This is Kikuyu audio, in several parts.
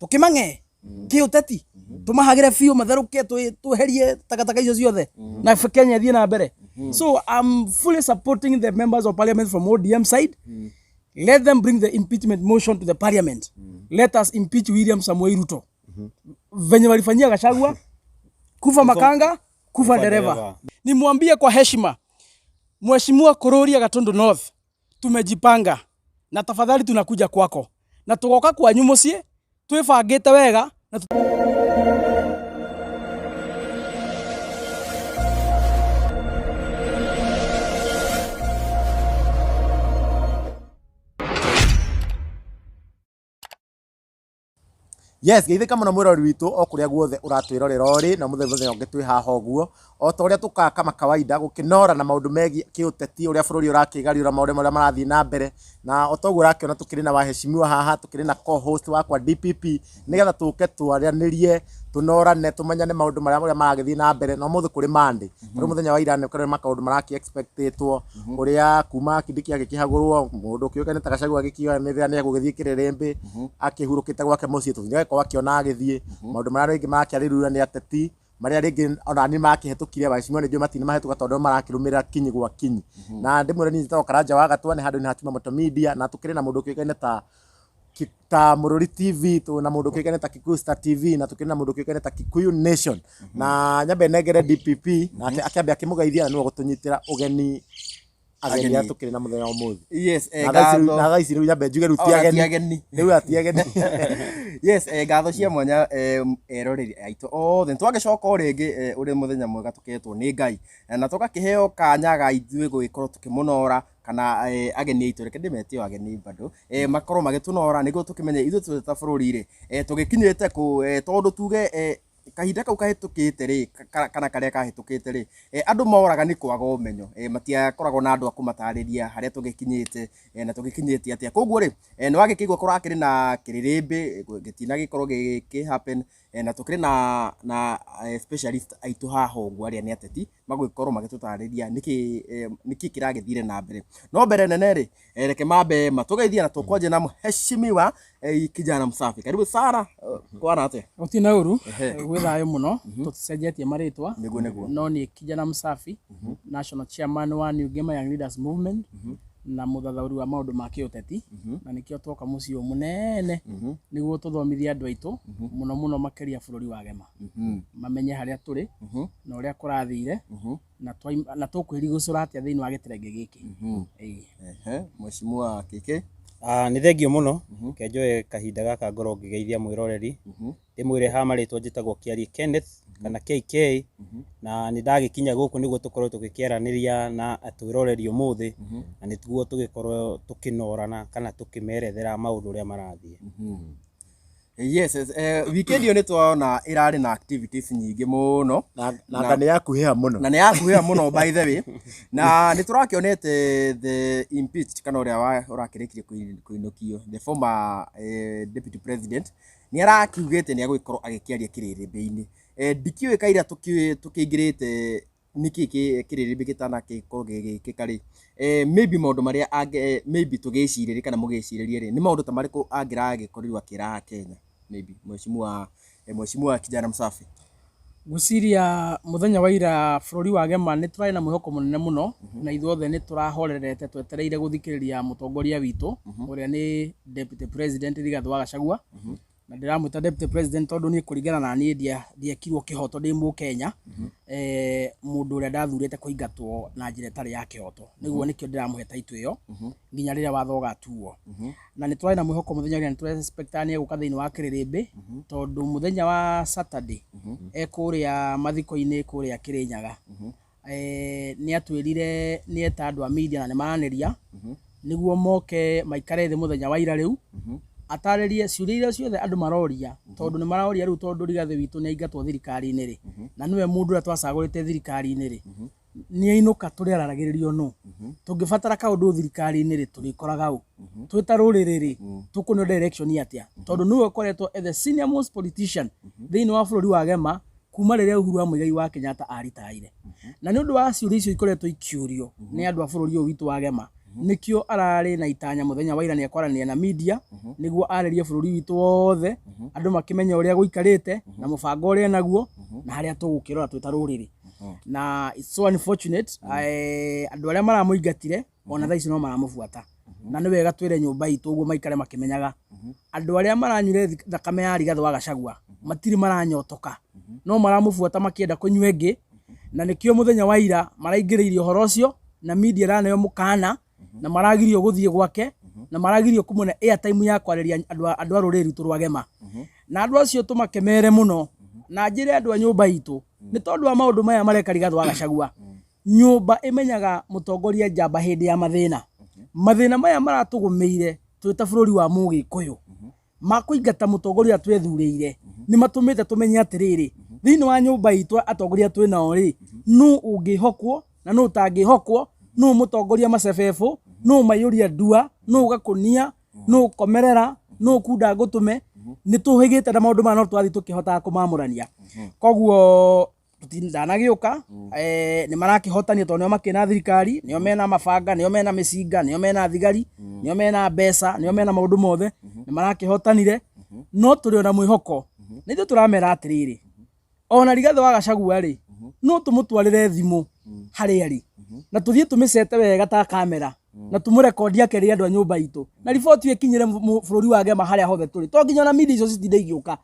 Tukimang'e kiuteti tumahagire biũ matherũke, tweherie takataka icio ciothe na Kenya ĩthiĩ na mbere. So I'm fully supporting the members of parliament from ODM side. Let them bring the impeachment motion to the parliament. Let us impeach William Samoei Ruto venye walifanyia Gachagua, kufa makanga, kufa dereva. Dereva. Nimwambie kwa heshima Mheshimiwa Kururia Gatundu North, tumejipanga na tafadhali tunakuja kwako na tugoka kwanyu muciĩ twĩbangĩte wega na Yes, geithĩka mũno mwĩrori witũ o kũrĩa guothe ũratwĩrorera ũrĩ na mũthenya mũthenya ũngĩ twĩ haha ũguo o ta ũrĩa tũkaga kama kawaida gũkĩnora na maũndũ megiĩ kĩũteti, ũrĩa bũrũri ũrakĩgariũra, maũndũ marĩa marathiĩ na mbere. Na o ta ũguo ũrakĩona, tũkĩrĩ na waheshimiwa haha, tũkĩrĩ na co-host wakwa DPP, nĩgetha tũke twaranĩrie, tũnorane, tũmenyane maũndũ marĩa ũrĩa maragĩthiĩ na mbere. Na ũmũthĩ kũrĩ Monday, kũrĩ mũthenya wa ira, nĩ kũrĩ makaũndũ maraki expectĩtwo ũrĩa kuma Kindiki agĩkĩhagũrwo, mũndũ ũkĩũĩkaine ta Gachagua agĩkiuga nĩ egũgĩthiĩ kĩrĩrĩmbĩ akĩhurũkĩte gwake mũciĩ, tũtingĩgĩkorwo akĩona agĩthiĩ. Maũndũ marĩa rĩngĩ marakĩarĩrĩrio nĩ ateti marĩa rĩngĩ ona niĩ makĩhetũkire, waheshimiwa nĩ njũĩ matinamahĩtũka tondũ marakĩrũmĩrĩra kinyi gwa kinyi. Na ndĩmwĩre niĩ njĩtagwo Karanja wa Gatwa, nĩ handũ nĩ Hatima Moto Media, na tũkĩrĩ na mũndũ ũkĩũĩkaine ta Mũrũri TV, na mũndũ ũkĩũĩkaine ta Kikuyu Star TV, na tũkĩrĩ na mũndũ ũkĩũĩkaine ta Kikuyu Nation. Na nyambe nengere DPP nake akĩambe akĩmũgeithia, na nĩwe ũgũtũnyitĩra ũgeni ageni arĩa tũkĩrĩ na mũthenya wa ũmũthĩ. Yes, Na thaa ici ngatho. na thaa ici rĩu nyambe njuge rĩu ti Ona ti ageni. ageni. Rĩu ati ageni. Yes, ngatho cia mwanya, eroreri aitũ othe. Twagĩcoka o rĩngĩ, ũrĩ mũthenya mwega tũketwo nĩ Ngai. Na tũgakĩheo kanya ga ithuĩ gũgĩkorwo tũkĩmũnora kana ageni aitũ, reke ndĩmete o ageni bado, makorwo magĩtũnora nĩguo tũkĩmenye ithuĩ twĩ ta bũrũri rĩ, tũgĩkinyĩte kũ, tondũ tuge kahinda kau kahĩtũkĩte rĩ, kana karĩa kahĩtũkĩte rĩ, andũ moraga nĩ kwaga ũmenyo, matiakoragwo na andũ a kũmatarĩria harĩa tũgĩkinyĩte, na tũgĩkinyĩte atĩa. Koguo rĩ, nĩ wagĩkĩigua kũrakĩrĩ na kĩrĩrĩmbĩ gĩtinagĩkorwo gĩkĩ happen, na tũkĩrĩ na specialist aitũ haha ũguo arĩa nĩ ateti magũgĩkorwo magĩtũtarĩria nĩkĩ kĩragĩthire na mbere. No mbere nene rĩ, reke mambe matũgeithie na tũkwanjia na mheshimiwa kijana msafi. Karibu sana. Kwana atĩa? Gũtirĩ na ũru, gwĩ thayũ mũno, tũticenjetie marĩtwa. Nĩguo nĩguo. No niĩ Kijana Msafi, national chairman wa New Gema Young Leaders Movement na mũthathaũri wa maũndũ ma kĩũteti, na nĩkĩo twoka mũciĩ ũyũ mũnene nĩguo tũthomithie andũ aitũ mũno mũno makĩria bũrũri wa Gema, mamenye harĩa tũrĩ na ũrĩa kũrathire na tũkwĩrigũcũra atĩa thĩinĩ wa gĩterenge gĩkĩ. Ĩĩ. Ehe, mheshimiwa KK. Ah, nĩ thengio mũno, ke njoe kahinda gaka ngorwo ngĩgeithia mwĩroreri, ndĩmwĩre ha marĩtwa njĩtagwo Kĩarie Kenneth kana KK, na nĩ ndagĩkinya gũkũ nĩguo tũkorwo tũgĩkĩaranĩria na atwĩroreri ũmũthĩ, na nĩguo tũgĩkorwo tũkĩnorana kana tũkĩmerethera maũndũ ũrĩa marathiĩ. Yes, weekend ĩyo nĩ twona ĩrarĩ na activities nyingĩ mũno. Na anga nĩ yakuhĩha mũno. Na nĩ yakuhĩha mũno, by the way, na nĩ tũrakĩonete the impeached kana ũrĩa ũrakĩrĩkirie kũinũkio, the former deputy president, nĩ arakiugĩte nĩ agũgĩkorwo agĩkĩaria kĩrĩrĩmbĩ-inĩ. Ndikĩũĩ kaira tũkĩingĩrĩte nĩkĩ kĩrĩrĩmbĩ gĩtanagĩkorwo gĩgĩkĩka rĩ, maybe maũndũ marĩa maybe tũgĩcirĩrie kana mũgĩcirĩrie rĩ, nĩ maũndũ ta marĩkũ angĩragĩkorirwo akĩra Kenya, maybe mheshimiwa kijana msafi? Ngwĩciria mũthenya wa ira bũrũri wa Gema nĩ tũrarĩ na mwĩhoko mũnene mũno, na ithuothe nĩ tũrahorerete twetereire gũthikĩrĩria mũtongoria witũ ũrĩa nĩ deputy president Rigathĩ wa Gachagua. Na ndĩramwĩta deputy president tondũ niĩ kũringana na niĩ ndiekirwo kĩhoto ndĩ mũkenya, mũndũ ũrĩa ndathurĩte kũingatwo na njĩra ĩtarĩ ya kĩhoto, nĩguo nĩkĩo ndĩramũhe title ĩyo nginya rĩrĩa watho ũgatuo. Na nĩ twarĩ na mwĩhoko mũthenya ũrĩa nĩ tũrespectaga nĩ egũka thĩinĩ wa kĩrĩrĩmbĩ, tondũ mũthenya wa Saturday e kũrĩa mathiko-inĩ kũrĩa Kĩrĩnyaga, nĩ atwĩrire nĩ eta andũ a media na nĩ maranĩria nĩguo moke maikare thĩ mũthenya wa ira rĩu atarĩrie ciũria iria ciothe andũ maroria, tondũ nĩ maroria rĩu tondũ Rigathĩ witũ nĩ aingatwo thirikari-inĩ rĩ, na nĩwe mũndũ ũrĩa twacagũrĩte thirikari-inĩ rĩ, nĩ ainũka tũrĩararagĩrĩrio nũ? Tũngĩbatara kaũndũ thirikari-inĩ rĩ, tũrĩkoraga ũ? Twĩ ta rũrĩrĩ rĩ, tũkũneo direction atĩa? Tondũ nĩwe ũkoretwo the senior most politician thĩinĩ wa bũrũri wa Gema kuma rĩrĩa Uhuru wa Muigai wa Kenyatta aritaire. Na nĩ ũndũ wa ciũria icio ikoretwo ikĩũrio nĩ andũ a bũrũri ũyũ witũ wa Gema. Nĩkĩo ararĩ na itanya mũthenya wa ira nĩ ekwaranĩria na media nĩguo arĩrie bũrũri witũ wothe, andũ makĩmenye ũrĩa gũikarĩte na mũbango ũrĩa enaguo na harĩa tũgũkĩrora twĩ ta rũrĩrĩ. Na it's so unfortunate, andũ arĩa maramũingatire ona thaa ici no maramũbuata. Na nĩ wega twĩre nyũmba itũ ũguo maikare makĩmenyaga. Andũ arĩa maranyuire thakame ya Rigathĩ wa Gachagua matirĩ maranyotoka, no maramũbuata makĩenda kũnyua ĩngĩ, na nĩkĩo mũthenya wa ira maraingĩrĩirie ũhoro ũcio na media ĩraneo mũkana na maragirio gũthiĩ gwake na maragirio kũmũne airtime ya kwarĩria andũ a rũrĩrĩ rwitũ rwa Gema. Na andũ acio tũmakemere mũno na njĩre andũ a nyũmba itũ nĩ tondũ wa maũndũ maya mareka Rigathĩ wa Gachagua. Nyũmba ĩmenyaga mũtongoria njamba hĩndĩ ya mathĩna. Mathĩna maya maratũgũmĩire twĩ ta bũrũri wa Mũgĩkũyũ ma kũingata mũtongoria ũrĩa twethurĩire nĩ matũmĩte tũmenye atĩrĩrĩ, thĩinĩ wa nyũmba itũ atongoria twĩ nao rĩ, nũ ũngĩhokwo na nũ ũtangĩhokwo, nũ mũtongoria macebebũ, nũ maiyũria ndua, nũ gakũnia, nũ komerera, nũ kunda ngũtũme. Nĩ tũhĩgĩte na maũndũ maya no tũrathiĩ tũkĩhotaga kũmamũrania. Koguo ndanagĩũka, nĩ marakĩhotania tondũ nĩo makĩrĩ na thirikari, nĩo mena mabanga, nĩo mena mĩcinga, nĩo mena thigari, nĩo mena mbeca, nĩo mena maũndũ mothe, nĩ marakĩhotanire. No tũrĩ ona mwĩhoko, na ithuĩ tũramera atĩrĩrĩ, ona Rigathĩ wa Gachagua rĩ, no tũmũtwarĩre thimũ harĩa arĩ na tũthiĩ tũmĩcete wega ta kamera na tũmũrekondi akerĩre andũ a nyũmba itũ na riboti ĩyo ĩkinyĩre bũrũri wa Gema harĩa hothe tũrĩ. To nginya ona media icio citinde igĩũka.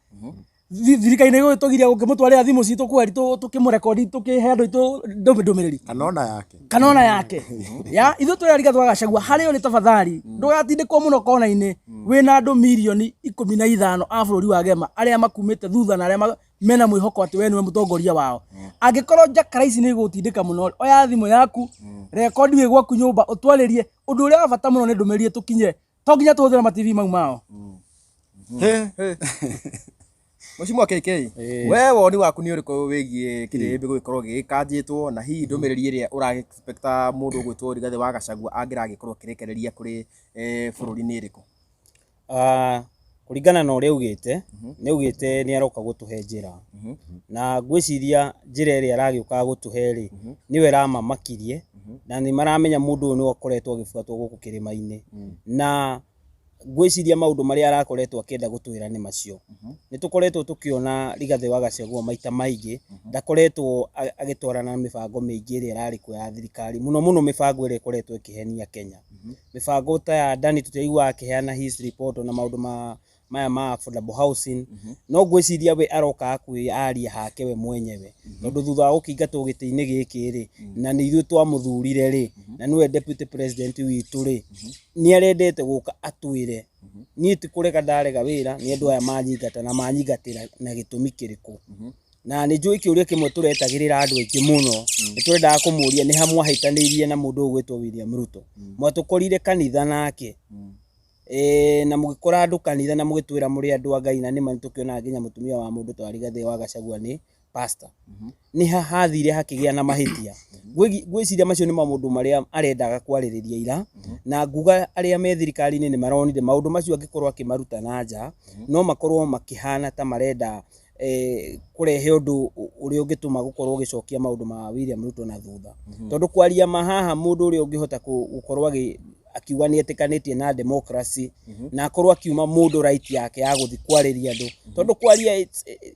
Thirikari nĩ ĩgũgĩtũgiria gũkĩmũtwarĩra thimũ citũ kweri tũkĩmũrekondi tũkĩhe andũ aitũ ndũmĩrĩri. Kana ona yake. Kana ona yake. Ya, ithuĩ tũrĩ a Rigathĩ wa Gachagua, harĩa ũrĩ tafadhali, ndũgatindĩkwo mũno kona-inĩ wĩna andũ mirioni 15 a bũrũri wa Gema arĩa makumĩte thutha na arĩa mena mwĩhoko atĩ we nĩwe mũtongoria wao. Angĩkorwo njakara ici nĩ igũgũtindĩka mũno, oya thimũ yaku, rekondi wĩ gwaku nyũmba, ũtwarĩrie. Ũndũ ũrĩa wa bata mũno nĩ ndũmĩrĩri ĩtũkinyĩre. To nginya tũhũthĩre ma TV mau mao. Mheshimiwa KK, we woni waku nĩ ũrĩkũ wĩgiĩ kĩrĩmbĩ gũgĩkorwo gĩgĩkanjĩtwo na hihi ndũmĩrĩri ĩrĩa ũragĩexpecta mũndũ ũgwĩtwo Rigathĩ wa Gachagua angĩragĩkorwo akĩrekereria kũrĩ bũrũri nĩ ĩrĩkũ? Kũringana na ũrĩa augĩte, nĩ augĩte nĩ aroka gũtũhe njĩra. Na ngwĩciria njĩra ĩrĩa aragĩũka gũtũhe rĩ, nĩyo ĩramamakirie, na nĩ maramenya mũndũ ũyũ nĩwe ũkoretwo agĩbuatwo gũkũ kĩrĩma-inĩ. Na ngwĩciria maũndũ marĩa arakoretwo akĩenda gũtwĩra nĩ macio. Nĩ tũkoretwo tũkĩona Rigathĩ wa Gachagua maita maingĩ, ndakoretwo agĩtwarana na mĩbango mĩingĩ ĩrĩa ĩrarĩ kuo ya thirikari, mũno mũno mĩbango ĩrĩa ĩkoretwo ĩkĩhenia Kenya. Mĩbango ta ya Adani tũtiraiguaga akĩheana his report ona maũndũ ma maya ma affordable housing. No ngwĩciria we arokaga kwĩyaria hake we mwenyewe, tondũ thutha wa gũkĩingatwo gĩtĩ-inĩ gĩkĩ rĩ, na nĩ ithuĩ twamũthurire rĩ, na nĩwe deputy president witũ rĩ, nĩ arendete gũka atwĩre niĩ ti kũrega ndarega wĩra, nĩ andũ aya manyingata na manyingatĩra na gĩtũmi kĩrĩkũ. Na nĩ njũĩ kĩũria kĩmwe tũretagĩrĩra andũ aingĩ mũno, nĩ tũrendaga kũmũria nĩ ha mwahĩtanĩirie na mũndũ ũyũ ũgwĩtwo William Ruto. Mwatũkorire kanitha nake, na mũgĩkora andũ kanitha na mũgĩtwĩra mũrĩ andũ a Ngai, na nĩma nĩ tũkĩonaga nginya mũtumia wa mũndũ ta Rigathĩ wa Gachagua nĩ pastor. Nĩ ha hathire hakĩgĩa na mahĩtia? Ngwĩciria macio nĩ maũndũ marĩa arendaga kwarĩrĩria ira, na nguga arĩa me thirikari-inĩ nĩ maronire maũndũ macio angĩkorwo akĩmaruta na nja, no makorwo makĩhana ta marenda kũrehe ũndũ ũrĩa ũngĩtũma gũkorwo ũgĩcokia maũndũ ma William Ruto na thutha. Tondũ kwaria ma haha mũndũ ũrĩa ũngĩhota gũkorwo akiuga nĩ etĩkanĩtie na democracy, na akorwo akiuma mũndũ right yake ya gũthiĩ kwarĩria andũ. Tondũ kwaria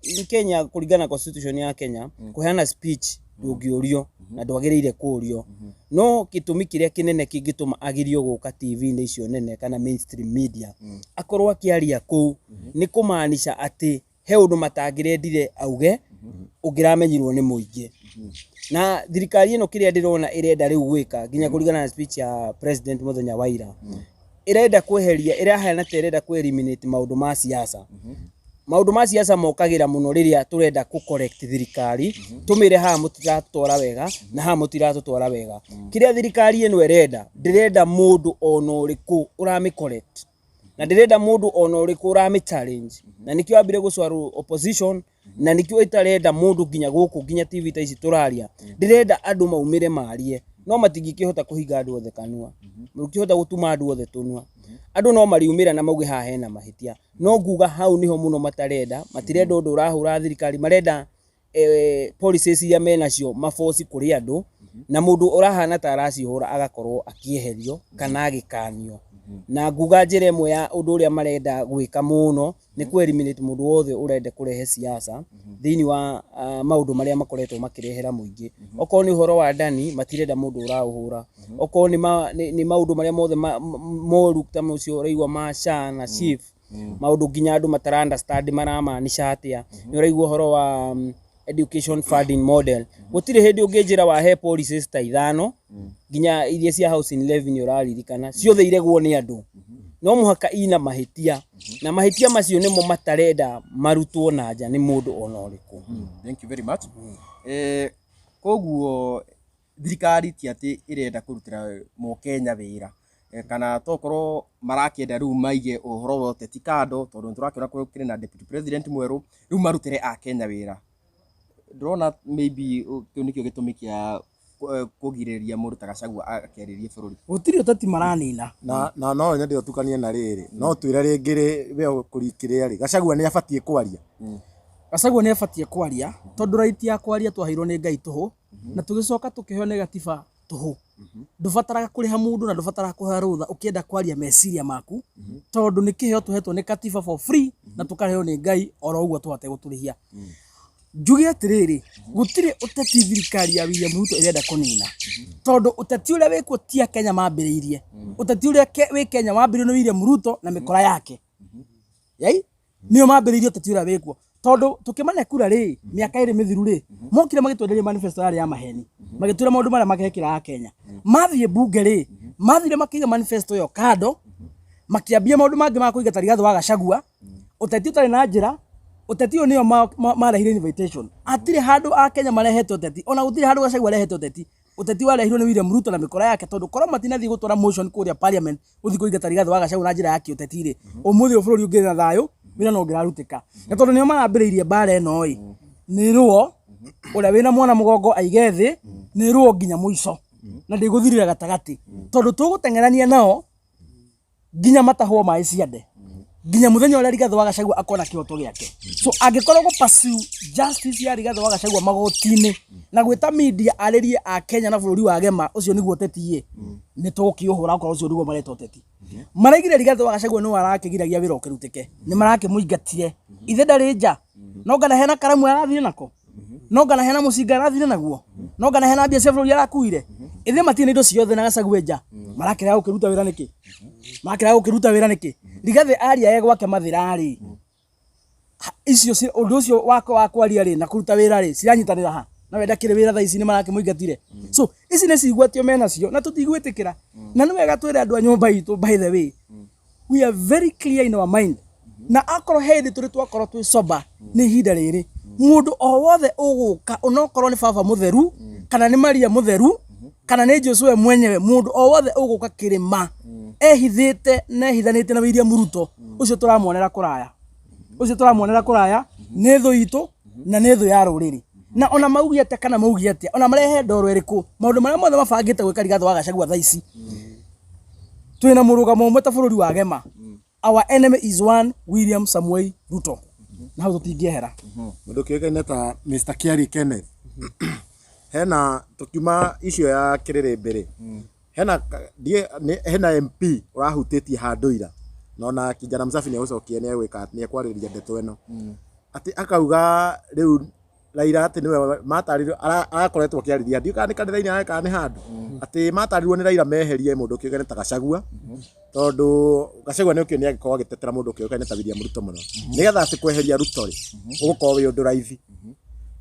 in Kenya, kũringana na constitution ya Kenya, kũheana speech ndũngĩũrio na ndwagĩrĩire kũũrio. No gĩtũmi kĩrĩa kĩnene kĩngĩtũma agirio gũka TV-inĩ icio nene kana mainstream media, akorwo akĩaria kũu, nĩ kũmaanisha atĩ he ũndũ matangĩrendire auge ũngĩramenyirwo nĩ mũingĩ. Na thirikari ĩno kĩrĩa ndĩrona ĩrenda rĩu gwĩka nginya kũringana na speech ya president mũthenya wa ira, ĩrenda kweheria, ĩrahana ta ĩrenda kũ eliminate maũndũ ma siasa. Maũndũ ma siasa mokagĩra mũno rĩrĩa tũrenda kũ correct thirikari, tũmĩre haha mũtiratũtwara wega na haha mũtiratũtwara wega. Kĩrĩa thirikari ĩno ĩrenda, ndĩrenda mũndũ ona ũrĩkũ ũramĩ correct, na ndĩrenda mũndũ ona ũrĩkũ ũramĩ challenge, na nĩkĩo ambire gũcwarwo opposition, na nĩkĩo ĩtarenda mũndũ nginya gũkũ nginya TV ta ici tũraria. Ndĩrenda andũ maumĩre marie, no matingĩkĩhota kũhinga andũ othe kanua, ndũngĩhota gũtuma andũ othe tũnua. Andũ no mariumĩra na mauge haha hena mahĩtia, no nguga hau nĩho mũno matarenda, matirenda ũndũ ũrahũra thirikari, marenda policies iria menacio maboci kũrĩ andũ, na mũndũ ũrahana ta aracihũra agakorwo akĩeherio kana agĩkanio. Na nguga njĩra ĩmwe ya ũndũ ũrĩa marenda gwĩka mũno nĩ kũ eliminate mũndũ wothe ũrenda kũrehe siasa thĩinĩ wa maũndũ marĩa makoretwo makĩrehera mũingĩ. Okorwo nĩ ũhoro wa ndani, matirenda mũndũ ũraũhũra. Okorwo nĩ maũndũ marĩa mothe moru ta ũcio ũraigua ma SHA na SHIF, maũndũ nginya andũ matara understand maramaanisha atĩa. Nĩ ũraigua ũhoro wa education funding model. Gũtirĩ hĩndĩ ũngĩnjĩra wahe policies ta ithano nginya iria cia housing levy nĩ ũraririkana, ciothe iregwo nĩ andũ. No mũhaka ina mahĩtia, na mahĩtia macio nĩmo matarenda marutwo na nja nĩ mũndũ ona ũrĩkũ. Thank you very much. Koguo thirikari ti atĩ ĩrenda kũrutĩra mũkenya wĩra, kana tokorwo marakĩenda rĩu maige ũhoro wa ũteti kando, tondũ nĩ tũrakĩona kũrĩ na deputy president mwerũ, rĩu marutĩre akenya wĩra. Ndĩrona maybe kĩu nĩkĩo gĩtũmi kĩa kũgirĩrĩria mũndũ ta Gachagua akĩarĩrie bũrũri. Gũtirĩ ũteti maranina. Na no nyende ũtukanie na rĩrĩ, no twĩre rĩngĩ rĩ we kũrikĩrĩa rĩ, Gachagua nĩ abatiĩ kwaria. Gachagua nĩ abatiĩ kwaria, tondũ right ya kwaria twaheirwo nĩ Ngai tũhũ, na tũgĩcoka tũkĩheo nĩ gatiba tũhũ. Ndũbataraga kũrĩha mũndũ na ndũbataraga kũheo rũtha ũkĩenda kwaria meciria maku, tondũ nĩ kĩheo tũhetwo nĩ katiba for free na tũkaheo nĩ Ngai oro ũguo tũhote gũtũrĩhia. Njuge atĩrĩrĩ, gũtirĩ ũteti thirikari ya William Ruto ĩrenda kũnina, tondũ ũteti ũrĩa wĩkuo ti Akenya mambĩrĩirie. Ũteti ũrĩa wĩ Kenya wambĩrĩirio nĩ William Ruto na mĩkora yake. Yai? Nĩo mambĩrĩirie ũteti ũrĩa wĩkuo. Tondũ tũkĩmane kura rĩ, mĩaka ĩrĩ mĩthiru rĩ, mokire magĩtwenderia manifesto yarĩ ya maheni. Magĩtwĩra maũndũ marĩa magekĩra Akenya. Mathiĩ mbunge rĩ, mathire makĩiga manifesto ĩyo kando, makĩambia maũndũ mangĩ ma kũingata Rigathĩ wa Gachagua, ũteti ũtarĩ na njĩra, ũteti ũyũ nĩo marehire invitation. Hatirĩ handũ Akenya marehete ũteti, ona gũtirĩ handũ Gachagua arehete ũteti. Ũteti warehirwo nĩ William Ruto na mĩkora yake, tondũ korwo matinathiĩ gũtwara motion kũrĩa parliament gũthiĩ kũingata Rigathĩ wa Gachagua na njĩra ya kĩũteti rĩ, ũmũthĩ ũyũ bũrũri ũngĩrĩ na thayũ, wĩra no ũngĩrarutĩka. Na tondũ nĩo marambĩrĩirie mbara ĩno ĩ, nĩ ruo, ũrĩa wĩna mwana mũgongo aige thĩ, nĩ ruo nginya mũico, na ndĩgũthirĩra gatagatĩ, tondũ tũgũteng'erania nao nginya matahwo maĩ ciande, nginya mũthenya ũrĩa Rigathĩ wa Gachagua akona kĩhoto gĩake. So angĩkorwo gũ pursue justice ya Rigathĩ wa Gachagua magoti-inĩ na gwĩta media arĩrie a Kenya na bũrũri wa gema, ũcio nĩguo ũteti ĩ, nĩ tũgũkĩũhũra okorwo ũcio nĩguo mareta ũteti. Maraigire Rigathĩ wa Gachagua nĩwe arakĩgiragia wĩra ũkĩrutĩke, nĩ marakĩmũingatire. Ithe ndarĩ nja, no ngana hena karamu arathire nako, no ngana hena mũcinga arathire naguo, no ngana hena mbia cia bũrũri arakuire. Ithe matirĩ na indo ciothe na Gachagua nja, marakĩrega gũkĩruta wĩra nĩkĩ? Marakĩrega gũkĩruta wĩra nĩkĩ? Rigathĩ aria e gwake Mathĩra rĩ, icio ũndũ ũcio wa kwaria rĩ na kũruta wĩra rĩ, ciranyitanĩra ha? Na we ndakĩrĩ wĩra thaa ici nĩ marakĩmũingatire. So ici nĩ cigwatio menacio na tũtigwĩtĩkĩra. Na nĩ wega twĩre andũ a nyũmba itũ, by the way, we are very clear in our mind. Na akorwo he hĩndĩ tũrĩ twakorwo twĩ sober nĩ ihinda rĩrĩ. Mũndũ o wothe ũgũka, onokorwo nĩ baba mũtheru, kana nĩ Maria mũtheru, kana nĩ Jesu we mwenyewe, mũndũ o wothe ũgũka kĩrĩma ehithĩte na ehithanĩte na William Ruto, ũcio tũramuonera kũraya. Ũcio tũramuonera kũraya nĩ thũ itũ na nĩ thũ ya rũrĩrĩ. Na ona mauge atĩa kana mauge atĩa, ona marehe ndoro ĩrĩkũ, maũndũ marĩa mothe mabangĩte gwĩka Rigathĩ wa Gachagua thaa ici, twĩna mũrũgamo ũmwe ta bũrũri wa gema. Our enemy is one William Samoei Ruto. Na hau tũtingĩehera. Mũndũ kĩũĩkaine ta Mr. Kiari Kenneth. Hena tũkiuma icio ya kĩrĩrĩmbĩ rĩ, hena hena MP ũrahutĩtie handũ ira, na ona Kijana Msafi nĩ egũcokia nĩ egwĩka nĩ ekwarĩrĩria ndeto ĩno. Atĩ akauga rĩu Raila atĩ nĩwe matarirwo arakoretwo akĩarĩria ndiũĩ kana nĩ kanitha-inĩ arĩ kana nĩ handũ atĩ matarirwo nĩ Raila meherie mũndũ ũkĩũĩkaine ta Gachagua tondũ Gachagua nĩ ũkĩũĩ nĩ angĩkorwo agĩtetera mũndũ ũkĩũĩkaine ta William Ruto mũno nĩgetha atĩ kweheria Ruto rĩ ũgũkorwo wĩ ũndũ raithi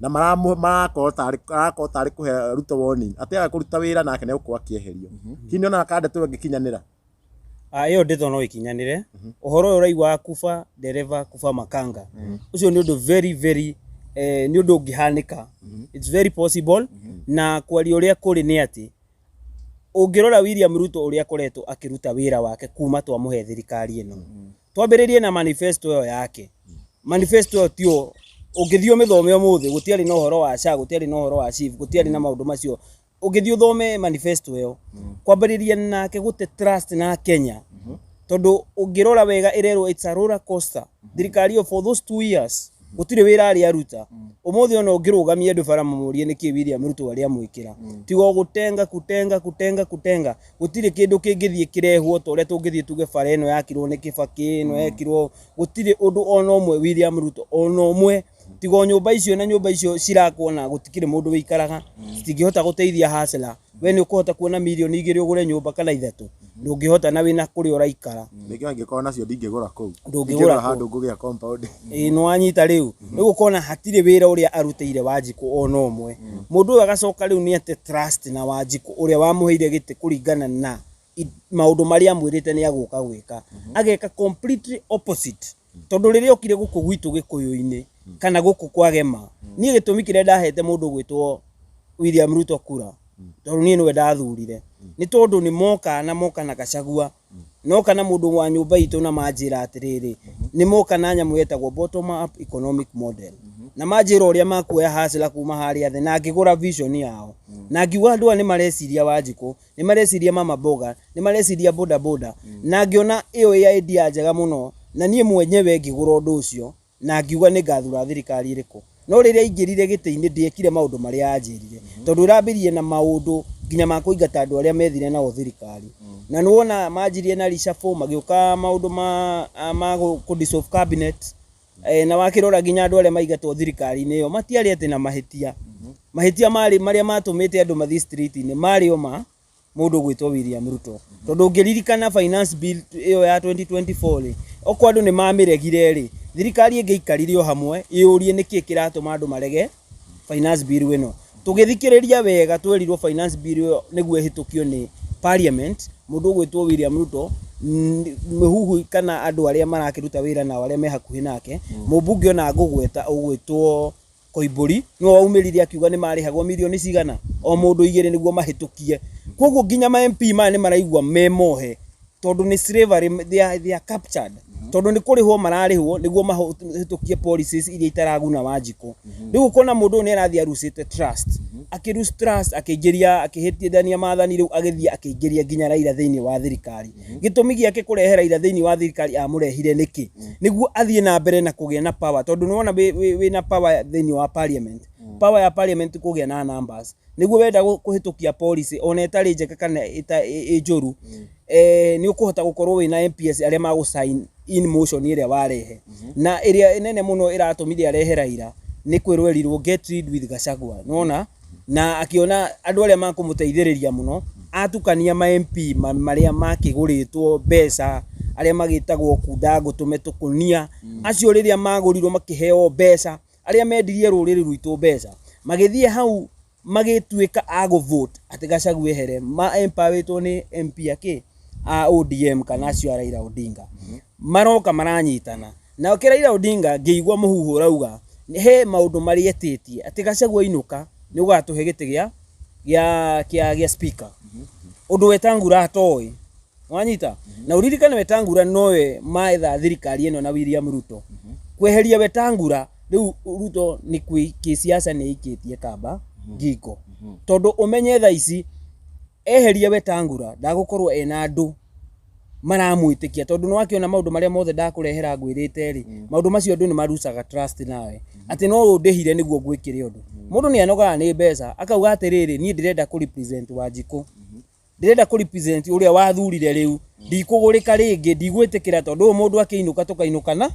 na marakorwo tarĩ arakorwo tarĩ kũhe Ruto warning atĩ aga kũruta wĩra nake nĩ egũkorwo akĩeherio. Hihi nĩ ũronaga kana ndeto ĩyo ĩngĩkinyanĩra? Ĩyo ndeto no ĩkinyanĩre. Ũhoro ũyũ ũraigua wa kuba ndereba kuba makanga ũcio nĩ ũndũ very very nĩ ũndũ ũngĩhanĩka. It's very possible. Na kwaria ũrĩa kũrĩ nĩ atĩ ũngĩrora William Ruto ũrĩa akoretwo akĩruta wĩra wake kuma twamũhe thirikari ĩno, twambĩrĩrie na manifesto ĩyo yake. Manifesto ĩyo tio ũngĩthiĩ ũmĩthome ũmũthĩ gũtiarĩ na ũhoro wa SHA, gũtiarĩ na ũhoro wa SHIF, gũtiarĩ na maũndũ macio. Ũngĩthiĩ ũthome manifesto ĩyo, kwambĩrĩria nake gũte trust na Kenya, tondũ ũngĩrora wega ĩrerwo it's a roller coaster. Thirikari ĩyo for those 2 years gũtirĩ wĩra arĩ aruta. Ũmũthĩ ona ũngĩrũgamia andũ bara mamũrie nĩkĩ William Ruto arĩ amwĩkĩra, tiga o gũtenga kutenga kutenga kutenga, gũtirĩ kĩndũ kĩngĩthiĩ kĩrehwo ta ũrĩa tũngĩthiĩ tuge bara ĩno yakirwo nĩ Kibaki, ĩno yekirwo, gũtirĩ ũndũ ona ũmwe William Ruto ona ũmwe, tiga o nyũmba icio na nyũmba icio cirakwo na gũtikĩrĩ mũndũ wĩikaraga, citingĩhota gũteithia hustler. We nĩ ũkũhota kuona mirioni 2 ũgũre nyũmba kana 3? Ndũngĩhota na wĩna kũrĩa ũraikara. Rĩngĩ angĩkorwo nacio ndingĩgũra kũu. Ndũngĩgũra Ingĩgũra handũ ngũgĩa compound. Ĩĩ nĩwanyita rĩu. Rĩu ũkona hatirĩ wĩra ũrĩa arutĩire Wanjikũ ona ũmwe. Mũndũ ũyũ agacoka rĩu nĩ ate trust na Wanjikũ ũrĩa wamũheire gĩtĩ kũringana na maũndũ marĩa amwĩrĩte nĩ agũka gwĩka. Ageka completely opposite. Tondũ rĩrĩa okire gũkũ gwitũ Gĩkũyũ-inĩ kana gũkũ kwa Gema, niĩ gĩtũmi kĩrĩa ndahete mũndũ ũgwĩtwo William Ruto kura, tondũ niĩ nĩwe ndathurire, nĩ tondũ nĩ moka na moka na Gachagua, noka na mũndũ wa nyũmba itũ na manjĩra atĩrĩrĩ, nĩ moka na nyamũ yetagwo bottom up economic model, na manjĩra ũrĩa makuoya hustler kuma harĩa thĩ, na ngĩgũra vision yao, na ngiuga andũ aya nĩ mareciria Wanjikũ, nĩ mareciria mama mboga, nĩ mareciria boda boda, na ngĩona ĩyo ĩ idea njega mũno, na niĩ mwenyewe ngĩgũra ũndũ ũcio, na ngiuga nĩ ngathura thirikari ĩrĩkũ. No rĩrĩa aingĩrire gĩtĩ-inĩ ndiekire maũndũ marĩa anjĩrire, tondũ ĩrambĩrĩirie na maũndũ nginya ma kũingata andũ arĩa methire nao thirikari. Na nĩ wona manjirie na reshuffle, magĩũka maũndũ ma kũ dissolve cabinet, na wakĩrora nginya andũ arĩa maingatwo thirikari-inĩ ĩyo matiarĩ atĩ na mahĩtia. Mahĩtia marĩ marĩa matũmĩte andũ mathiĩ street-inĩ marĩ o ma mũndũ ũgwĩtwo William Ruto. Tondũ ũngĩririkana finance bill ĩyo ya 2024 rĩ, okorwo andũ nĩ mamĩregire rĩ, thirikari ĩngĩaikarire o hamwe ĩyũrie nĩkĩ kĩratũma andũ marege finance bill ĩno. Tũgĩthikĩrĩria wega twerirwo finance bill ĩyo nĩguo ĩhĩtũkio nĩ parliament, mũndũ ũgwĩtwo William Ruto, mĩhuhu kana andũ arĩa marakĩruta wĩra nao arĩa me hakuhĩ nake, mũmbunge ona ngũgweta ũgwĩtwo Koimbũri, nĩwe waumĩrire akiuga nĩ marĩhagwo mirioni cigana o mũndũ 2 nĩguo mahĩtũkie. Koguo nginya ma MP maya nĩ maraigua me mohe tondũ nĩ slavery, they are captured. Tondũ nĩ kũrĩhwo mararĩhwo nĩguo mahĩtũkie policies iria itaraguna Wanjikũ. Rĩu ũkona mũndũ ũyũ nĩ arathiĩ arucĩte trust. Akĩ lose trust, akĩingĩria, akĩhĩtithania maathani rĩu agĩthiĩ akĩingĩria nginya Raila thĩinĩ wa thirikari. Gĩtũmi gĩake kũrehe Raila thĩinĩ wa thirikari amũrehire nĩkĩ? Nĩguo athiĩ na mbere na kũgĩa na power, tondũ nĩwona wĩna power thĩinĩ wa parliament. Power ya parliament kũgĩa na numbers. Nĩguo wenda kũhĩtũkia policy ona ĩtarĩ njega kana ĩ njũru, nĩ ũkũhota gũkorwo wĩna MPs arĩa magũ sign in motion ĩrĩa warehe. Na ĩrĩa nene mũno ĩratũmire arehe Raila nĩ kwĩrwo erirwo get rid with Gachagua. Nĩwona? Na akĩona andũ arĩa makũmũteithĩrĩria mũno atukania ma MP marĩa makĩgũrĩtwo mbeca, arĩa magĩtagwo kunda ngũtũme tũkũnia, acio rĩrĩa magũrirwo makĩheo mbeca, arĩa mendirie rũrĩrĩ rwitũ mbeca, magĩthiĩ hau magĩtuĩka a gũ vote atĩ Gachagua ehere, ma empowerĩtwo nĩ MP akĩ a ODM kana acio a Raila Odinga. Maroka maranyitana. Nake Raila Odinga ngĩigua mũhuhu ũrauga he maũndũ marĩa etĩtie atĩ Gachagua ainũka nĩ ũgatũhe gĩtĩ gĩa speaker. Ũndũ Wetangula atoĩ. Wanyita? Na ũririkane Wetangula nowe maetha thirikari ĩno na William Ruto. Kweheria Wetangula rĩu Ruto nĩ kĩsiasa nĩ aikĩtie kamba ngingo. Tondũ ũmenye thaa ici eheria Wetangula ndagũkorwo ena andũ maramwĩtĩkia, tondũ nĩ wakĩona maũndũ marĩa mothe ndakũrehera ngwĩrĩte rĩ, maũndũ macio andũ nĩ marucaga trust nawe atĩ no ũndĩhire nĩguo ngwĩkĩre ũndũ. Mũndũ nĩ anogaga nĩ mbeca akauga atĩrĩrĩ, niĩ ndĩrenda kũ represent Wanjikũ, ndĩrenda kũ represent ũrĩa wathurire rĩu, ndikũgũrĩka rĩngĩ, ndigwĩtĩkĩra tondũ ũyũ mũndũ akĩinũka tũkainũkana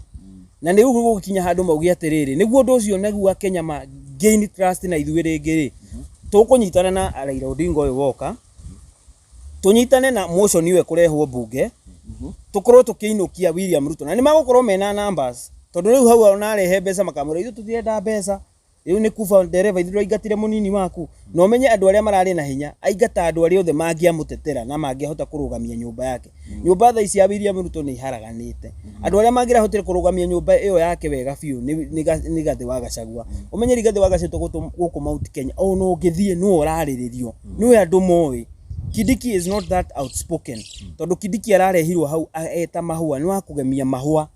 na nĩ rĩu gũgĩkinya handũ mauge atĩrĩrĩ, nĩguo ũndũ ũcio nĩguo Akenya ma gain trust na ithuĩ rĩngĩ rĩ, tũkũnyitana na Raila Odinga ũyũ woka, tũnyitane na motion ĩyo ĩkũrehwo mbunge, tũkorwo tũkĩinũkia William Ruto, na nĩ magũkorwo mena numbers, tondũ rĩu hau ona arehe mbeca makamwĩra ithuĩ tũtirenda mbeca, rĩu nĩ kuba ndereba ithuĩ tũraingatire mũnini waku. Na ũmenye andũ arĩa mararĩ na hinya, aingata andũ arĩa othe mangĩamũtetera na mangĩahota kũrũgamia nyũmba yake. Nyũmba thaa ici ya William Ruto nĩ ĩharaganĩte. Andũ arĩa mangĩrahotire kũrũgamia nyũmba ĩyo yake wega biũ nĩ Rigathĩ wa Gachagua. Ũmenye Rigathĩ wa Gachagua gũkũ Mount Kenya, ona ũngĩthiĩ nĩwe ũrarĩrĩrio, nĩwe andũ moĩ. Kindiki is not that outspoken, tondũ Kindiki ararehirwo hau eta mahũa, nĩ wa kũgemia mahũa,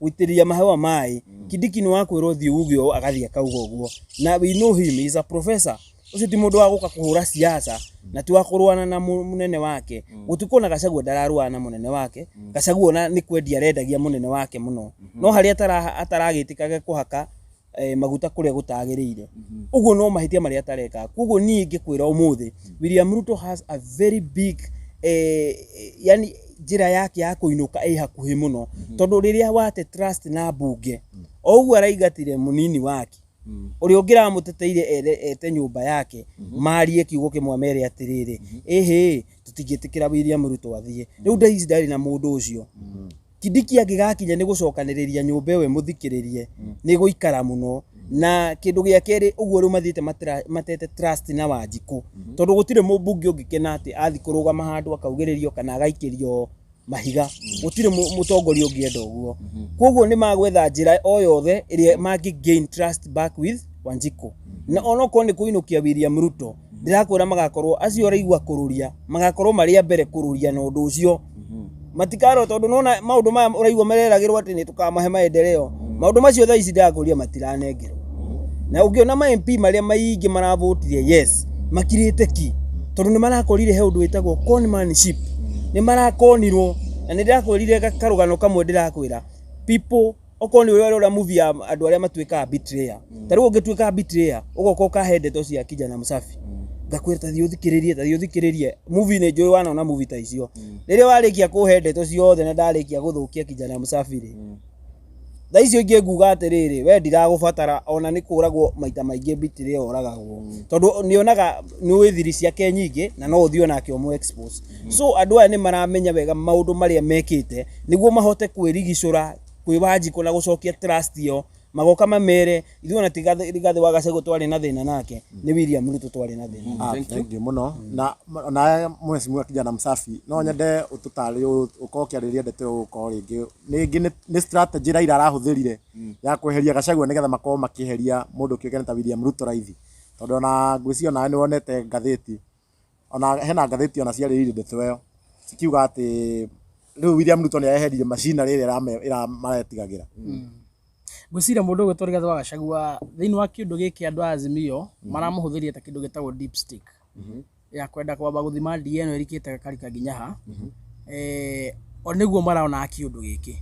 gũitĩrĩria mahũa maĩ. Kindiki nĩ wa kwĩrwo thiĩ uge ũũ, agathiĩ akauga ũguo. Na we know him, he is a professor. Ũcio ti mũndũ wa gũka kũhũra siasa na ti wa kũrũana na mũnene wake. Gũtukũ ona Gachagua ndararũana na mũnene wake. Gachagua ona nĩ kwendia arendagia mũnene wake mũno. No harĩa ataragĩtĩkaga kũhaka maguta kũrĩa gũtagĩrĩire. Ũguo no mahĩtia marĩa atareka. Koguo niĩ ingĩkwĩra ũmũthĩ William Ruto has a very big yani njĩra yake ya kũinũka ĩ hakuhĩ mũno, tondũ rĩrĩa wate trust na mbunge, o ũguo araingatire mũnini wake ũrĩa ũngĩramũteteire ete nyũmba yake marie kiugo kĩmwe amere atĩrĩrĩ, ĩhĩ, tũtingĩtĩkĩra William Ruto athiĩ. Rĩu thaa ici ndarĩ na mũndũ ũcio. Kindiki angĩgakinya nĩ gũcokanĩrĩria nyũmba ĩyo ĩmũthikĩrĩrie, nĩ gũikara mũno. Na kĩndũ gĩa kerĩ, ũguo rĩu mathiĩte matete trust na Wanjikũ, tondũ gũtirĩ mũmbunge ũngĩkena atĩ athiĩ kũrũgama handũ akaugĩrĩrio kana agaikĩrio mahiga. Gũtirĩ mũtongoria ũngĩenda ũguo. Koguo nĩ magwetha njĩra o yothe ĩrĩa mangĩ gain trust back with Wanjikũ. Na onokorwo nĩ kũinũkia William Ruto, ndĩrakwĩra magakorwo acio ũraigua kũrũria, magakorwo marĩ a mbere kũrũria na ũndũ ũcio. Matikarwo, tondũ nona maũndũ maya ũraigua mareragĩrwo atĩ nĩ tũkamahe maendeleo. Maũndũ macio thaa ici ndĩrakũria matiranengerwo. Na ũngĩona ma MP marĩa maingĩ maravotire yes, makirĩte ki, tondũ nĩ marakorire he ũndũ wĩtagwo conmanship. Nĩ marakonirwo, na nĩ ndĩrakwĩrire karũgano kamwe ndĩrakwĩra, people okorwo nĩ ũrarora movie ya andũ arĩa matuĩkaga betrayer. Ta rĩu ũngĩtuĩka betrayer, ũgoka ũkahe ndeto cia kijana msafi. Ngakwĩra ta thiĩ ũthikĩrĩrie, ta thiĩ ũthikĩrĩrie. Movie nĩ njũĩ wanona movie ta icio. Rĩrĩa warĩkia kũhe ndeto ciothe na ndarĩkia gũthũkia kijana msafi rĩ, thaa icio ingĩ nguga atĩrĩrĩ, we ndiragũbatara ona nĩ kũragwo maita maingĩ betrayer oragagwo. Tondũ nĩonaga nĩ thiri ciake nyingĩ na no ũthiĩ onake ũmũ expose. So andũ aya nĩ maramenya wega maũndũ marĩa mekĩte nĩguo mahote kwĩrigicũra kwĩ Wanjikũ na gũcokia trust ĩyo, magoka mamere ithuĩ ona ti Rigathĩ wa Gachagua twarĩ na thĩna nake, nĩ William Ruto twarĩ na thĩna. Thank you mũno. Na mheshimiwa kijana msafi, no nyende ũtũtarĩrie, ũkorwo ũkĩarĩrĩria ndeto ĩyo, ũkorwo rĩngĩ rĩngĩ nĩ strategy Raila arahũthĩrire ya kweheria Gachagua nĩgetha makorwo makĩeheria mũndũ kĩũĩkaine ta William Ruto raithi, tondũ ona ngwĩciria onawe nĩ wonete ngathĩti, ona hena ngathĩti ona ciarĩrĩirie ndeto ĩyo cikiuga atĩ rĩu William Ruto nĩ areheririe machinery ĩrĩa maretigagĩra. Ngwĩciria mũndũ ũgwĩtwo Rigathĩ wa Gachagua thĩinĩ wa kĩũndũ gĩkĩ andũ a Azimio maramũhũthĩria ta kĩndũ gĩtagwo dipstick ya kwenda kwamba gũthima DNA ĩrikĩte karika nginya ha, o nĩguo marona kĩũndũ gĩkĩ.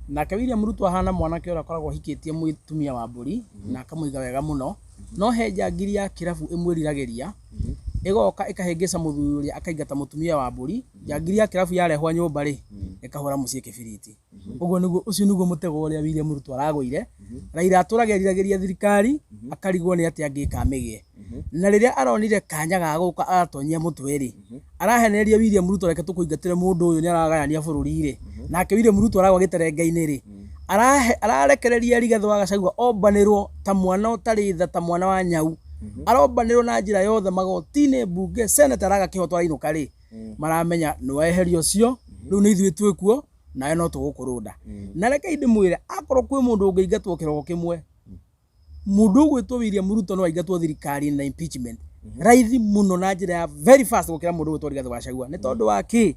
Nake William Ruto ahana mwanake ũrĩa akoragwo ahikĩtie mũtumia wa mbũri na akamũiga wega mũno, no he njangiri ya kĩrabu ĩmwĩriragĩria, ĩgoka ĩkahĩngĩca mũthuri ũrĩa akaingata mũtumia wa mbũri. Njangiri ya kĩrabu yarehwo nyũmba rĩ, ĩkahũra mũciĩ kĩbiriti. Ũguo nĩguo, ũcio nĩguo mũtego ũrĩa William Ruto aragũire. Raila atũraga eriragĩria thirikari, akarigwo nĩ atĩa angĩka amĩgĩe. Na rĩrĩa aronire kanya ga gũka aratonyia mũtwe rĩ, arahenereria William Ruto reke tũkũingatĩre mũndũ ũyũ nĩ aragayania bũrũri rĩ. Nake William Ruto aragwa gĩterenge-inĩ rĩ, ararekereria Rigathĩ wa Gachagua ombanĩrwo ta mwana ũtarĩ tha, ta mwana wa nyau. Arombanĩrwo na njĩra yothe magoti-inĩ, mbunge, seneta araga kĩhoto arainũka rĩ, maramenya nĩ weheria ũcio, rĩu nĩ ithuĩ twĩkuo, nawe no tũgũkũrũnda. Na rekei ndĩmwĩre, akorwo kwĩ mũndũ ũngĩingatwo kĩroko kĩmwe, mũndũ ũgwĩtwo William Ruto no aingatwo thirikari-inĩ na impeachment raithi mũno na njĩra ya very fast gũkĩra mũndũ ũgwĩtwo Rigathĩ wa Gachagua. Nĩ tondũ wa kĩ?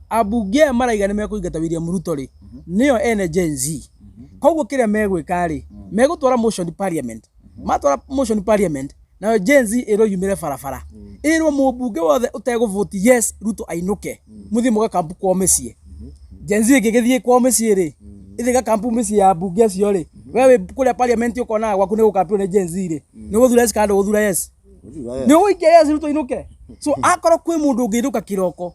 Ambunge aya maraiga nĩ mekũingata William Ruto rĩ, nĩo ene Gen Z. Koguo kĩrĩa megwĩka rĩ, megũtwara motion parliament. Matwara motion parliament, nayo Gen Z ĩrwo yumĩre barabara. Ĩrwo mũmbunge wothe ũtegũvoti yes Ruto ainũke, mũthiĩ mũgakampu kwao mĩciĩ. Gen Z ĩngĩgĩthiĩ kwao mĩciĩ rĩ, ĩthiĩ gakampu mĩciĩ ya ambunge acio rĩ, we wĩ kũrĩa parliament ũkonaga gwaku nĩ gũkampio nĩ Gen Z rĩ, nĩ ũgũthura yes kana ndũgũthura yes? Nĩ ũgũikia yes Ruto ainũke? So akorwo kwĩ mũndũ ũngĩinũka kĩroko,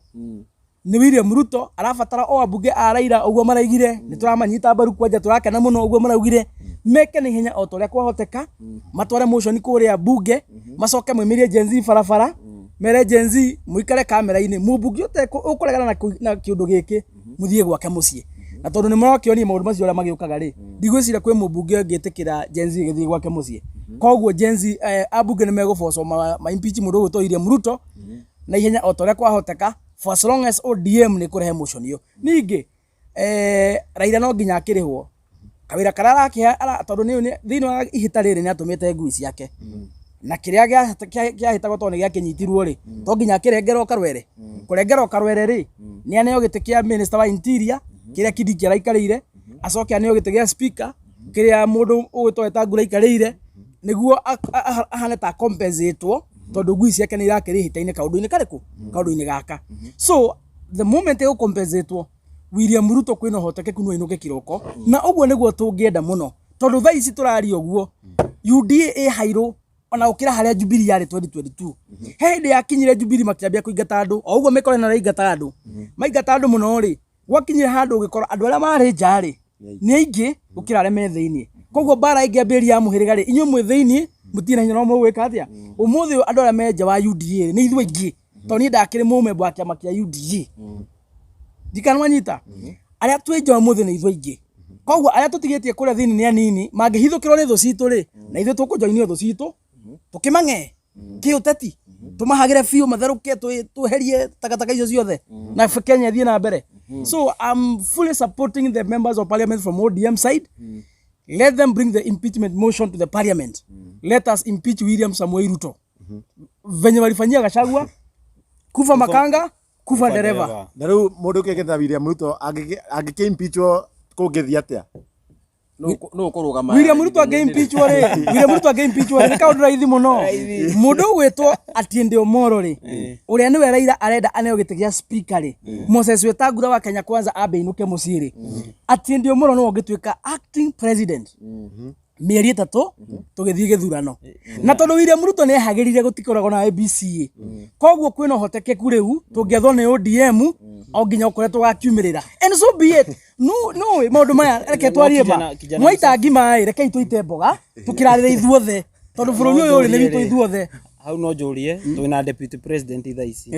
nĩ William Ruto. Arabatara o ambunge a Raila ũguo maraigire, nĩ tũramanyita mbaru kwanja, tũrakena mũno ũguo maraugire meke na ihenya o ta ũrĩa kwahoteka, matware motion kũrĩa mbunge, macoke maumĩrie Gen Z barabara, mere Gen Z mũikare kamera-inĩ, mũmbunge ũkũregana na kĩũndũ gĩkĩ mũthiĩ gwake mũciĩ. Na tondũ nĩ marakĩonire maũndũ macio ũrĩa magĩũkaga rĩ, ndigwĩciria kwĩ mũmbunge ũngĩtĩkĩra Gen Z ĩgĩthiĩ gwake mũciĩ. Koguo Gen Z, ambunge nĩ megũbocwo ma impeach mũndũ ũgwĩtwo William Ruto na ihenya o ta ũrĩa kwahoteka, for as long as ODM nĩ kũrehe motion ĩyo. Ningĩ Raila no nginya akĩrĩhwo kawĩra karĩa arakĩhe, tondũ nĩ thĩinĩ wa ihĩta rĩrĩ nĩ atũmĩte ngui ciake, na kĩrĩa kĩahĩtagwo tondũ nĩ gĩakĩnyitirwo rĩ, to nginya akĩrengerwo karwere. Kũrengerwo karwere rĩ, nĩ aneo gĩtĩ kĩa minister wa interior kĩrĩa Kindiki araikarĩire, acoke aneo gĩtĩ gĩa speaker kĩrĩa mũndũ ũgwĩtwo Wetangula aikarĩire, nĩguo ahane ta compensatwo, tondũ ngui ciake nĩ irakĩrĩ ihĩta-inĩ kaũndũ-inĩ karĩkũ, kaũndũ-inĩ gaka. So the moment ĩgũ-compensatwo William Ruto, kwĩna ũhotekeku no ainũke kĩroko, na ũguo nĩguo tũngĩenda mũno. Tondũ thaa ici tũraria ũguo, UDA ĩ hairũ ona gũkĩra harĩa Jubilee yarĩ 2022. He hĩndĩ yakinyire Jubilee makĩambia kũingata andũ, o ũguo mĩkora ĩno ĩraingata andũ. Maingata andũ mũno rĩ, gwakinyire handũ ũgĩkora andũ arĩa marĩ nja rĩ, nĩ aingĩ gũkĩra arĩa me thĩinĩ. Koguo mbara ĩngĩambĩrĩria ya mũhĩrĩga rĩ, inyuĩ mwĩ thĩinĩ mũtirĩ na hinya no mũgwĩka atĩa? Ũmũthĩ ũyũ andũ arĩa me nja wa UDA rĩ, nĩ ithuĩ aingĩ. Tondũ niĩ ndakĩrĩ mũmemba wa kĩama kĩa UDA. Ndikana nwanyita? Arĩa twĩ nja ũmũthĩ nĩ ithuĩ aingĩ. Koguo arĩa tũtigĩtie kũrĩa thĩinĩ nĩ anini, mangĩhithũkĩrwo nĩ thũ citũ rĩ, na ithuĩ tũkũjoinio thũ citũ, tũkĩmang'ee kĩũteti, tũmahagĩre biũ matherũke, tweherie takataka icio ciothe na Kenya ĩthiĩ na mbere. So I'm fully supporting the members of parliament from ODM side. Let them bring the impeachment motion to the parliament. Let us impeach William Samoei Ruto. Venye walifanyia Gachagua, kufa makanga, kufa dereva. Na rĩu mũndũ ũkĩgetha William Ruto angĩkĩ impeachwo kũngĩthiĩ atĩa? Nũ ũkũrũgama? William Ruto angĩ-impeachwo rĩ, William Ruto angĩ-impeachwo rĩ, nĩ kaũndũ raithi mũno. Mũndũ ũgwĩtwo Atiende Omolo rĩ, ũrĩa nĩwe Raila arenda aneo gĩtĩ gĩa speaker rĩ, Moses Wetangula wa Kenya Kwanza ambe ainũke mũciĩ rĩ, Atiende Omolo nĩwe ũngĩtuĩka acting president mĩeri 3 tũgĩthiĩ gĩthurano. Na tondũ William Ruto nĩ ehagĩrire gũtikoragwo na IEBC, koguo kwĩna ũhotekeku rĩu tũngĩathwo nĩ ODM o nginya ũkũrĩa tũgakiumĩrĩra. And so be it. No no maũndũ maya reke twarie ma. Kijana Mwaita ngima ĩ, rekei tũite mboga tũkĩrarĩre ithuothe tondũ bũrũri ũyũ ũrĩ nĩ witũ ithuothe. Hau no njũrie twĩna deputy president thaa ici.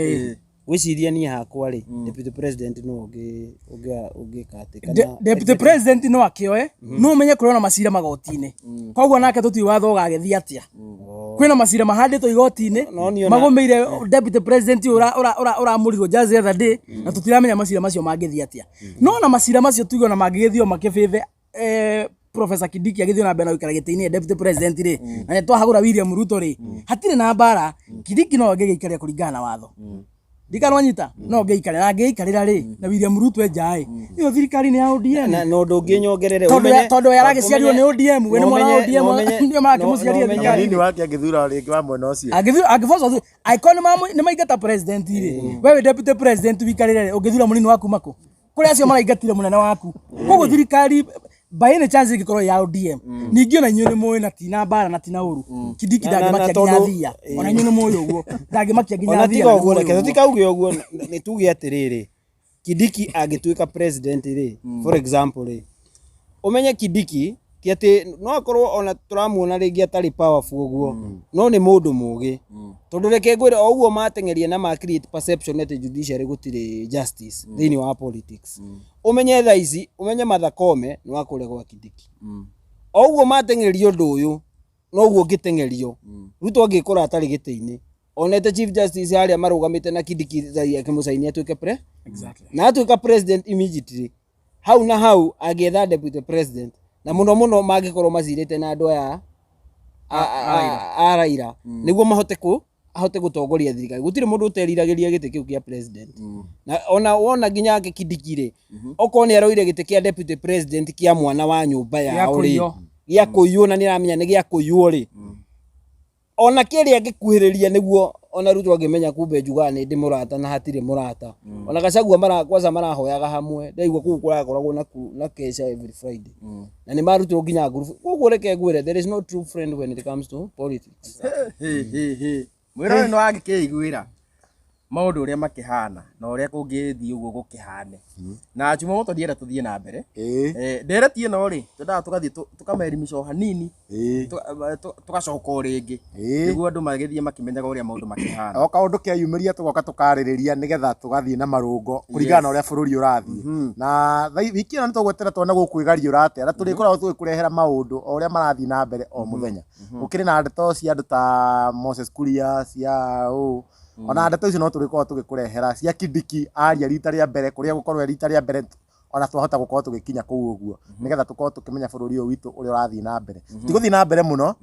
Gwĩciria niĩ hakwa rĩ, deputy president no ũngĩka atĩ kana Deputy president no akĩoe, no ũmenye kũrĩ ona macira magoti-inĩ. Koguo nake tũtiũĩ watho ũgagĩthiĩ atĩa. Kwĩna macira mahandĩtwo igoti-inĩ magũmĩire deputy president ũyũ ũramũrirwo just the other day, na tũtiramenya macira macio mangĩthiĩ atĩa. No na macira macio tuge ona mangĩgĩthiĩ o makĩbĩthe, Professor Kindiki agĩthiĩ na mbere na gũikara gĩtĩ-inĩ deputy president rĩ, na nĩ twahagũra William Ruto rĩ, hatirĩ na mbara. Kindiki no angĩgĩikaria kũringana na watho. Ndikana wanyita no angĩikarĩra, na angĩikarĩra rĩ, na William Ruto enja ĩ, ĩyo thirikari nĩ ya ODM. Na ũndũ ũngĩ nyongerere, Tondũ aragĩciarirwo nĩ ODM, we nĩ mwana wa ODM, nĩo marakĩmũciarire thirikari. Mũnini wake angĩthura rĩngĩ wa mwena ũcio. Angĩbocwo, angĩkorwo nĩ maingata president rĩ, we wĩ deputy president wikarĩre rĩ, ũngĩthura mũnini waku makũ? Kũrĩ acio maraingatire mũnene waku. Koguo thirikari by any chance ĩngĩkorwo ya ODM, ningĩ ona inyuĩ nĩ mũĩ na tina mbara na tina ũru, Kindiki ndangĩmakia nginya thia. Ona inyuĩ nĩ mũĩ ũguo, ndangĩmakia nginya ona thia. Tiga ũguo, reke tũtikauge ũguo, nĩ tuge atĩrĩrĩ, Kindiki angĩtuĩka president rĩ, for example rĩ, ũmenye Kindiki ti atĩ no akorwo ona tũramuona rĩngĩ atarĩ powerful ũguo, no nĩ mũndũ mũgĩ. Tondũ reke ngwĩre, o ũguo mateng'eria na ma create perception atĩ judiciary gũtirĩ justice thĩinĩ wa politics. Ũmenye thaa ici, ũmenye Martha Koome nĩ wa kũrĩa gwa Kindiki. O ũguo mateng'eria ũndũ ũyũ, noguo ũngĩteng'erio. Ruto angĩkora atarĩ gĩtĩ-inĩ, onete Chief Justice harĩa marũgamĩte na Kindiki akĩmũcainia atuĩke pre na atuĩka president immediately, hau na hau angĩetha deputy president, na mũno mũno mangĩkorwo macirĩte na andũ aya a Raila nĩguo mahote kũ ahote gũtongoria thirikari. Gũtirĩ mũndũ ũteriragĩria gĩtĩ kĩu kĩa president. Na ona wona nginya ake Kindiki rĩ, okorwo nĩ aroire gĩtĩ kĩa deputy president kĩa mwana wa nyũmba yao rĩ, gĩa kũiywo, na nĩ aramenya nĩ gĩa kũiywo rĩ, ona kĩrĩa angĩkuhĩrĩria nĩguo ona Ruto angĩmenya kumbe njugaga nĩ ndĩ mũrata na hatirĩ mũrata. Ona Gachagua mara kwanza marahoyaga hamwe, ndaigua kũu kũrakoragwo na kesha every Friday, na nĩ marutirwo nginya ngurubu. Koguo reke ngwĩre, there is no true friend when it comes to politics. Mwĩrore no angĩkĩiguĩra maũndũ ũrĩa makĩhana na ũrĩa kũngĩthiĩ ũguo gũkĩhane. Na Jumamoto ndienda tũthiĩ na mbere. Ndereti ĩno rĩ, twendaga tũgathiĩ tũkamerimisha o hanini, tũgacoka o rĩngĩ nĩguo andũ magĩthiĩ makĩmenyaga ũrĩa maũndũ makĩhana. O kaũndũ keyumĩria tũgoka tũkarĩrĩria nĩgetha tũgathiĩ na marũngo kũringana na ũrĩa bũrũri ũrathiĩ. Na wiki ĩno nĩtũgweterera tuone gũkwĩgariũra atĩa, na tũrĩkoragwo tũgĩkũrehera maũndũ o ũrĩa marathiĩ na mbere o mũthenya. Gũkĩrĩ na ndeto cia andũ ta Moses Kuria, cia ũũ, ona ndeto icio no tũrĩkoragwo tũgĩkũrehera cia Kindiki aria rita rĩa mbere, kũrĩa gũkorwo rita rĩa mbere ona twahota gũkorwo tũgĩkinya kũu ũguo, nĩgetha tũkorwo tũkĩmenya bũrũri ũyũ witũ ũrĩa ũrathiĩ na mbere. Tigũthiĩ na mbere mũno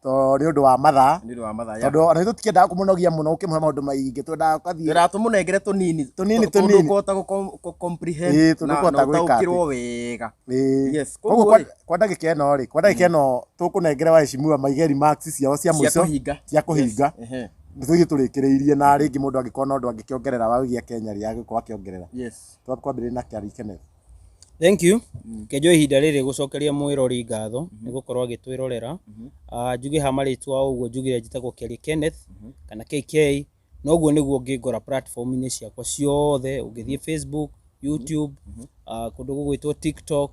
tondũ nĩ ũndũ wa mathaa, Nĩ ũndũ wa mathaa, ya. tondũ ona ithuĩ tũtiendaga kũmũnogia mũno ũkĩmũhe maũndũ maingĩ, twendaga ũgathiĩ Twĩraga tũmũnengere tũnini, Tũnini, tũndũ tũnini. ũkũhota comprehend Ĩĩ, tondũ na ũkũhota gwĩka atĩ. ũtaũkĩrwo wega. Ĩĩ. Yes, Koguo koguo rĩ. kwa ndagĩka ĩno rĩ, kwa ndagĩka ĩno tũkũnengere waheshimiwa maige remarks ciao cia Cia mũico kũhinga. cia kũhinga. Yes, ehe. Tũthiĩ tũrĩkĩrĩirie, na rĩngĩ mũndũ angĩkorwo na ũndũ angĩkĩongerera wĩgiĩ Kenya rĩ, agĩkorwo akĩongerera. Yes. Twakwambĩrĩria na Kĩari Kenneth. Thank you. Kenjo ihinda rĩrĩ gũcokeria mwĩrori ngatho nĩ gũkorwo agĩtwĩrorera. Njuge ha marĩtwa ũguo njugire njĩtagwo Kelly Kenneth kana KK, noguo nĩguo ũngĩngora platform-inĩ ciakwa ciothe, ũngĩthiĩ Facebook, YouTube, kũndũ gũgwĩtwo TikTok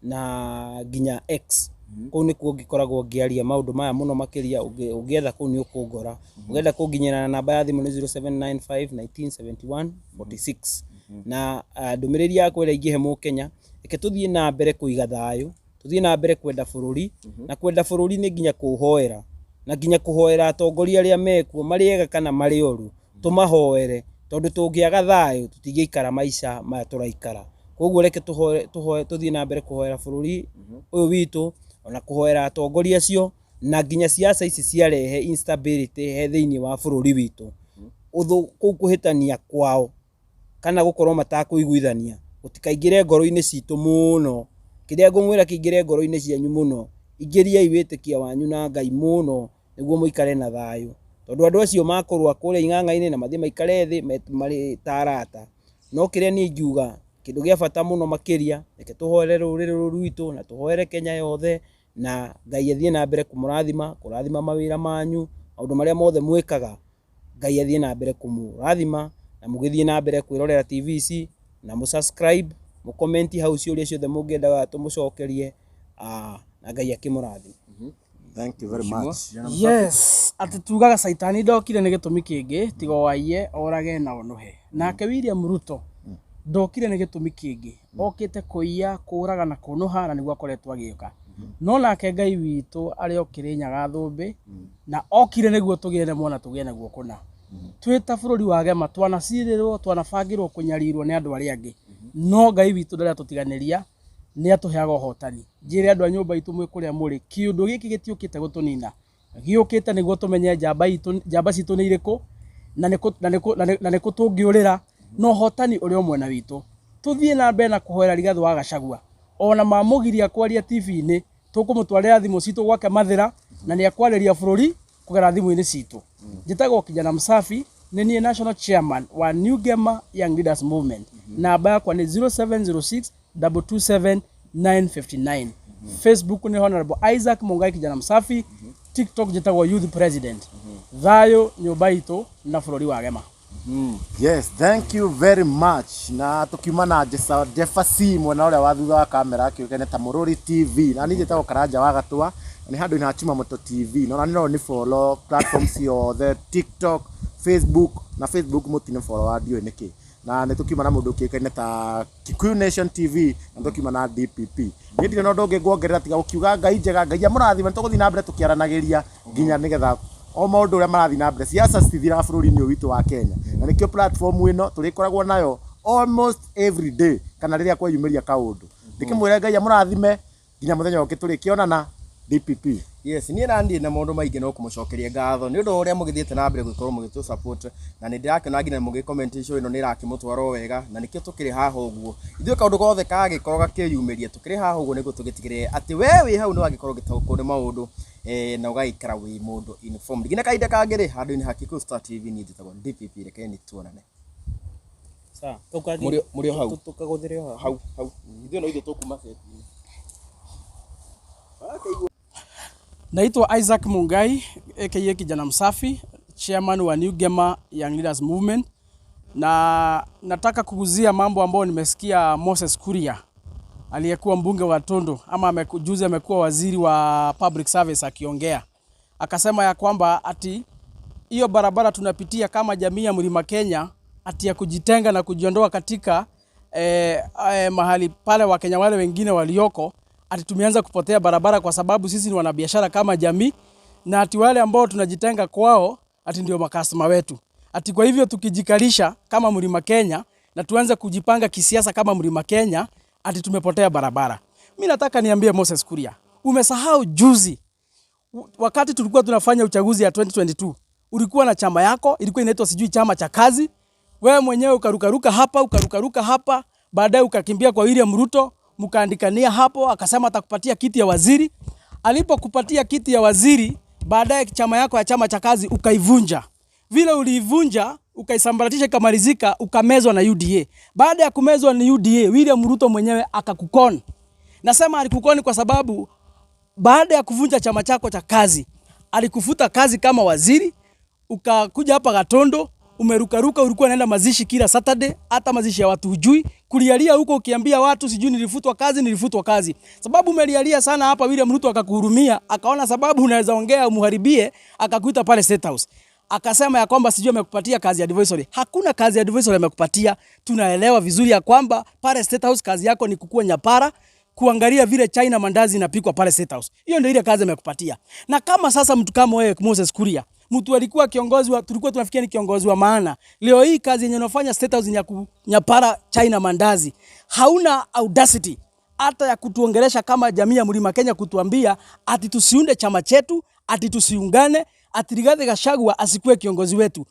na nginya X. Kũu nĩkuo ngĩkoragwo ngĩaria maũndũ maya mũno makĩria, ũngĩetha kũu nĩ ũkũngora. Ũngĩenda kũnginyĩra na namba ya thimũ nĩ 0795 1971 46. Na ndũmĩrĩri yakwa ĩrĩa ingĩhe mũkenya, reke tũthiĩ na mbere kũiga thayũ, tũthiĩ na mbere kwenda bũrũri, na kwenda bũrũri nĩ nginya kũũhoera, na nginya kũhoera atongoria arĩa mekuo, marĩ ega kana marĩ oru, tũmahoere, tondũ tũngĩaga thayũ tũtingĩikara maica maya tũraikara. Koguo reke tũthiĩ na mbere kũhoera bũrũri ũyũ witũ, ona kũhoera atongoria acio, na nginya siasa ici ciarehe instability he thĩinĩ wa bũrũri witũ. Ũthũ kũu kũhĩtania kwao kana gũkorwo matakũiguithania gũtikaingĩre ngoro-inĩ citũ mũno. Kĩrĩa ngũmwĩra kĩingĩre ngoro-inĩ cianyu mũno, ingĩriai wĩtĩkia wanyu na Ngai mũno nĩguo mũikare na thayũ. Tondũ andũ acio makũrũa kũrĩa ing'ang'a-inĩ na mathiĩ maikare thĩ marĩ ta arata. No kĩrĩa niĩ ingiuga kĩndũ gĩa bata mũno makĩria, reke tũhoere rũrĩrĩ rũrũ rwitũ na tũhoere Kenya yothe, na Ngai athiĩ na mbere kũmũrathima, kũrathima mawĩra manyu, maũndũ marĩa mothe mwĩkaga, Ngai athiĩ na mbere kũmũrathima na mũgĩthiĩ na mbere kwĩrorera TV ici na mũ subscribe, mũ comment hau ciũria ciothe mũngĩendaga tũmũcokerie, na Ngai akĩmũrathime. Thank you very much. Yes, atĩ tugaga caitani ndokire nĩ gĩtũmi kĩngĩ tiga o aiye orage na onuhe. Nake William Ruto ndokire nĩ gĩtũmi kĩngĩ, okĩte kũiya, kũraga na kũnũha, na nĩguo akoretwo agĩka. No nake Ngai witũ arĩ o Kĩrĩnyaga thũmbĩ, na okire nĩguo tũgĩe na mwana tũgĩe naguo kũna. Twĩ ta bũrũri wa Gema twanacirĩrwo, twanabangĩrwo kũnyarirwo nĩ andũ arĩa angĩ, no Ngai witũ ndarĩ atũtiganĩria, nĩ atũheaga ũhotani. Njĩre andũ a nyũmba itũ mwĩ kũrĩa mũrĩ, kĩũndũ gĩkĩ gĩtiũkĩte gũtũnina, gĩũkĩte nĩguo tũmenye njamba itũ, njamba citũ nĩ irĩkũ, na nĩkũ, na nĩkũ, na nĩ- na nĩkũ tũngĩũrĩra, na ũhotani ũrĩ o mwena witũ. Tũthiĩ na mbere na kũhoera Rigathĩ wa Gachagua, ona mamũgiria kwaria TV-inĩ, tũkũmũtwarĩra thimũ citũ gwake Mathĩra, na nĩ ekwarĩria bũrũri kũgerera thimũ-inĩ citũ. Njĩtagwo Kijana Msafi, nĩ niĩ National Chairman wa New Gema Young Leaders Movement. Namba yakwa nĩ 0706 227 959. Facebook nĩ Honorable Isaac Mungai Kijana Msafi, TikTok njĩtagwo Youth President. Thayũ nyũmba itũ na bũrũri wa Gema. Yes, thank you very much. Na tukiuma na Jesa Jefa C mwena ũrĩa wa thutha wa kamera akĩũkaine ta Mũrũri TV. Na niĩ njĩtagwo Karanja wa Gatũa, na nĩ handũ-inĩ ha Chuma Moto TV. Na ona niĩ no nĩ follow platform ciothe, TikTok, Facebook, na Facebook mũtinĩ follow wa ndiũĩ nĩkĩ. Na nĩ tũkiuma na mũndũ ũkĩũkaine ta Kikuyu Nation TV, na tũkiuma na DPP. Niĩ ndirĩ na ũndũ ũngĩ nguongerera tiga gũkiuga Ngai njega, Ngai amũrathime, nĩ tũgũthiĩ na mbere tũkĩaranagĩria nginya nĩgetha o maũndũ ũrĩa marathiĩ na mbere. Siasa citithiraga bũrũri-inĩ ũyũ witũ wa Kenya, na nĩkĩo platform ĩno tũrĩkoragwo nayo almost every day, kana rĩrĩa kweyumĩria kaũndũ. Ndĩkĩmwĩre Ngai amũrathime nginya mũthenya ũngĩ tũrĩkĩonana. DPP. Yes, niĩ na ndirĩ na maũndũ maingĩ no kũmũcokeria ngatho nĩ ũndũ wa ũrĩa mũgĩthiĩte na mbere gũkorwo mũgĩtũ support, na nĩ ndĩrakena nginya mũgĩ comment show ĩno nĩ ĩrakĩmũtwara o wega, na nĩkĩo tũkĩrĩ haha ũguo. Ithuĩ kaũndũ gothe kagĩkorwo gakĩyumĩria tũkĩrĩ haha ũguo nĩguo tũgĩtigĩrĩre atĩ we wĩ hau nĩ wagĩkorwo ũgĩtaũkwo nĩ maũndũ, na ũgagĩikara wĩ mũndũ informed. Nginya kahinda kangĩ rĩ, handũ-inĩ ha Kikuyu Star TV, niĩ njĩtagwo DPP, rekeni tuonane. Sawa, kau kangĩ Mũrĩ o hau. Tũkagũthĩre o hau. Hau, hau. Ithuĩ no ithuĩ tũkuma set-inĩ. Naitwa Isaac Mungai aka Kijana Msafi, chairman wa New Gema Young Leaders Movement, na nataka kuguzia mambo ambayo nimesikia Moses Kuria aliyekuwa mbunge wa Tundu ama juzi amekuwa waziri wa public service akiongea, akasema ya kwamba ati hiyo barabara tunapitia kama jamii ya Mlima Kenya ati ya kujitenga na kujiondoa katika mahali pale Wakenya wale wengine walioko, ati tumeanza kupotea barabara kwa sababu sisi ni wanabiashara kama jamii, na ati wale ambao tunajitenga kwao ati ndio makastoma wetu. Ati kwa hivyo tukijikalisha kama Mlima Kenya na tuanze kujipanga kisiasa kama Mlima Kenya, ati tumepotea barabara. Mimi nataka niambie Moses Kuria, umesahau juzi wakati tulikuwa tunafanya uchaguzi ya 2022, ulikuwa na chama yako ilikuwa inaitwa sijui chama cha kazi. Wewe mwenyewe ukarukaruka hapa, ukarukaruka hapa, baadaye ukakimbia kwa William Ruto, mkaandikania hapo, akasema atakupatia kiti ya waziri. Alipokupatia kiti ya waziri, baadaye chama yako ya chama cha kazi ukaivunja. Vile uliivunja, Ukaisambaratisha ikamalizika, ukamezwa na UDA. Baada ya kumezwa na UDA, William Ruto mwenyewe akakukon. Nasema alikukoni kwa sababu baada ya kuvunja chama chako cha kazi, alikufuta kazi kama waziri, ukakuja hapa Gatondo, umerukaruka, ulikuwa unaenda mazishi kila Saturday, hata mazishi ya watu hujui, kulialia huko ukiambia watu sijui nilifutwa kazi, nilifutwa kazi. Sababu umelialia sana hapa, William Ruto akakuhurumia, akaona sababu unaweza ongea umharibie, akakuita pale State House. Akasema ya kwamba sijui amekupatia kazi ya advisory. Hakuna kazi ya advisory amekupatia. Tunaelewa vizuri ya kwamba pale State House kazi yako ni kukua nyapara, kuangalia vile chai na mandazi inapikwa pale State House. Hiyo ndio ile kazi amekupatia. Na kama sasa mtu kama wewe Moses Kuria, mtu alikuwa kiongozi wa, tulikuwa tunafikia ni kiongozi wa maana. Leo hii kazi yenye unafanya State House ni ya kunyapara chai na mandazi. Hauna audacity hata ya kutuongelesha kama jamii ya Mlima Kenya, kutuambia ati tusiunde chama chetu, ati tusiungane, ati Rigathi Gachagua asikuwe kiongozi wetu.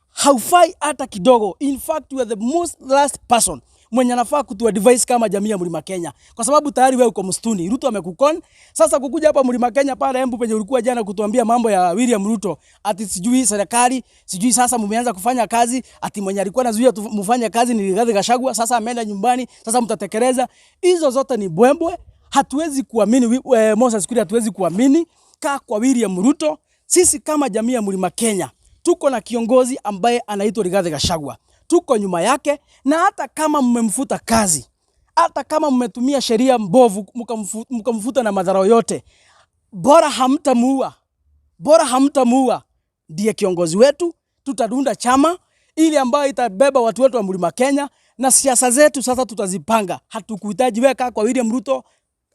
Haufai hata kidogo. In fact, you are the most last person mwenye anafaa kutu advise kama jamii ya Mlima Kenya, kwa sababu tayari wewe uko msituni. Ruto amekukon. Sasa kukuja hapa Mlima Kenya pale Embu penye ulikuwa jana kutuambia mambo ya William Ruto, ati sijui serikali, sijui sasa mmeanza kufanya kazi, ati mwenye alikuwa anazuia mfanye kazi ni Rigathi Gachagua, sasa ameenda nyumbani, sasa mtatekeleza. Hizo zote ni bwembwe, hatuwezi kuamini. Moses Kuria, hatuwezi kuamini. Kaa kwa William Ruto. Sisi kama jamii ya Mlima Kenya tuko na kiongozi ambaye anaitwa Rigathi Gachagua, tuko nyuma yake, na hata kama mmemfuta kazi, hata kama mmetumia sheria mbovu mkamfuta na madhara yote, bora hamtamuua, bora hamtamuua. Ndiye kiongozi wetu, tutadunda chama ili ambayo itabeba watu wetu wa Mlima Kenya, na siasa zetu sasa tutazipanga. Hatukuhitaji wewe, kaa kwa William Ruto,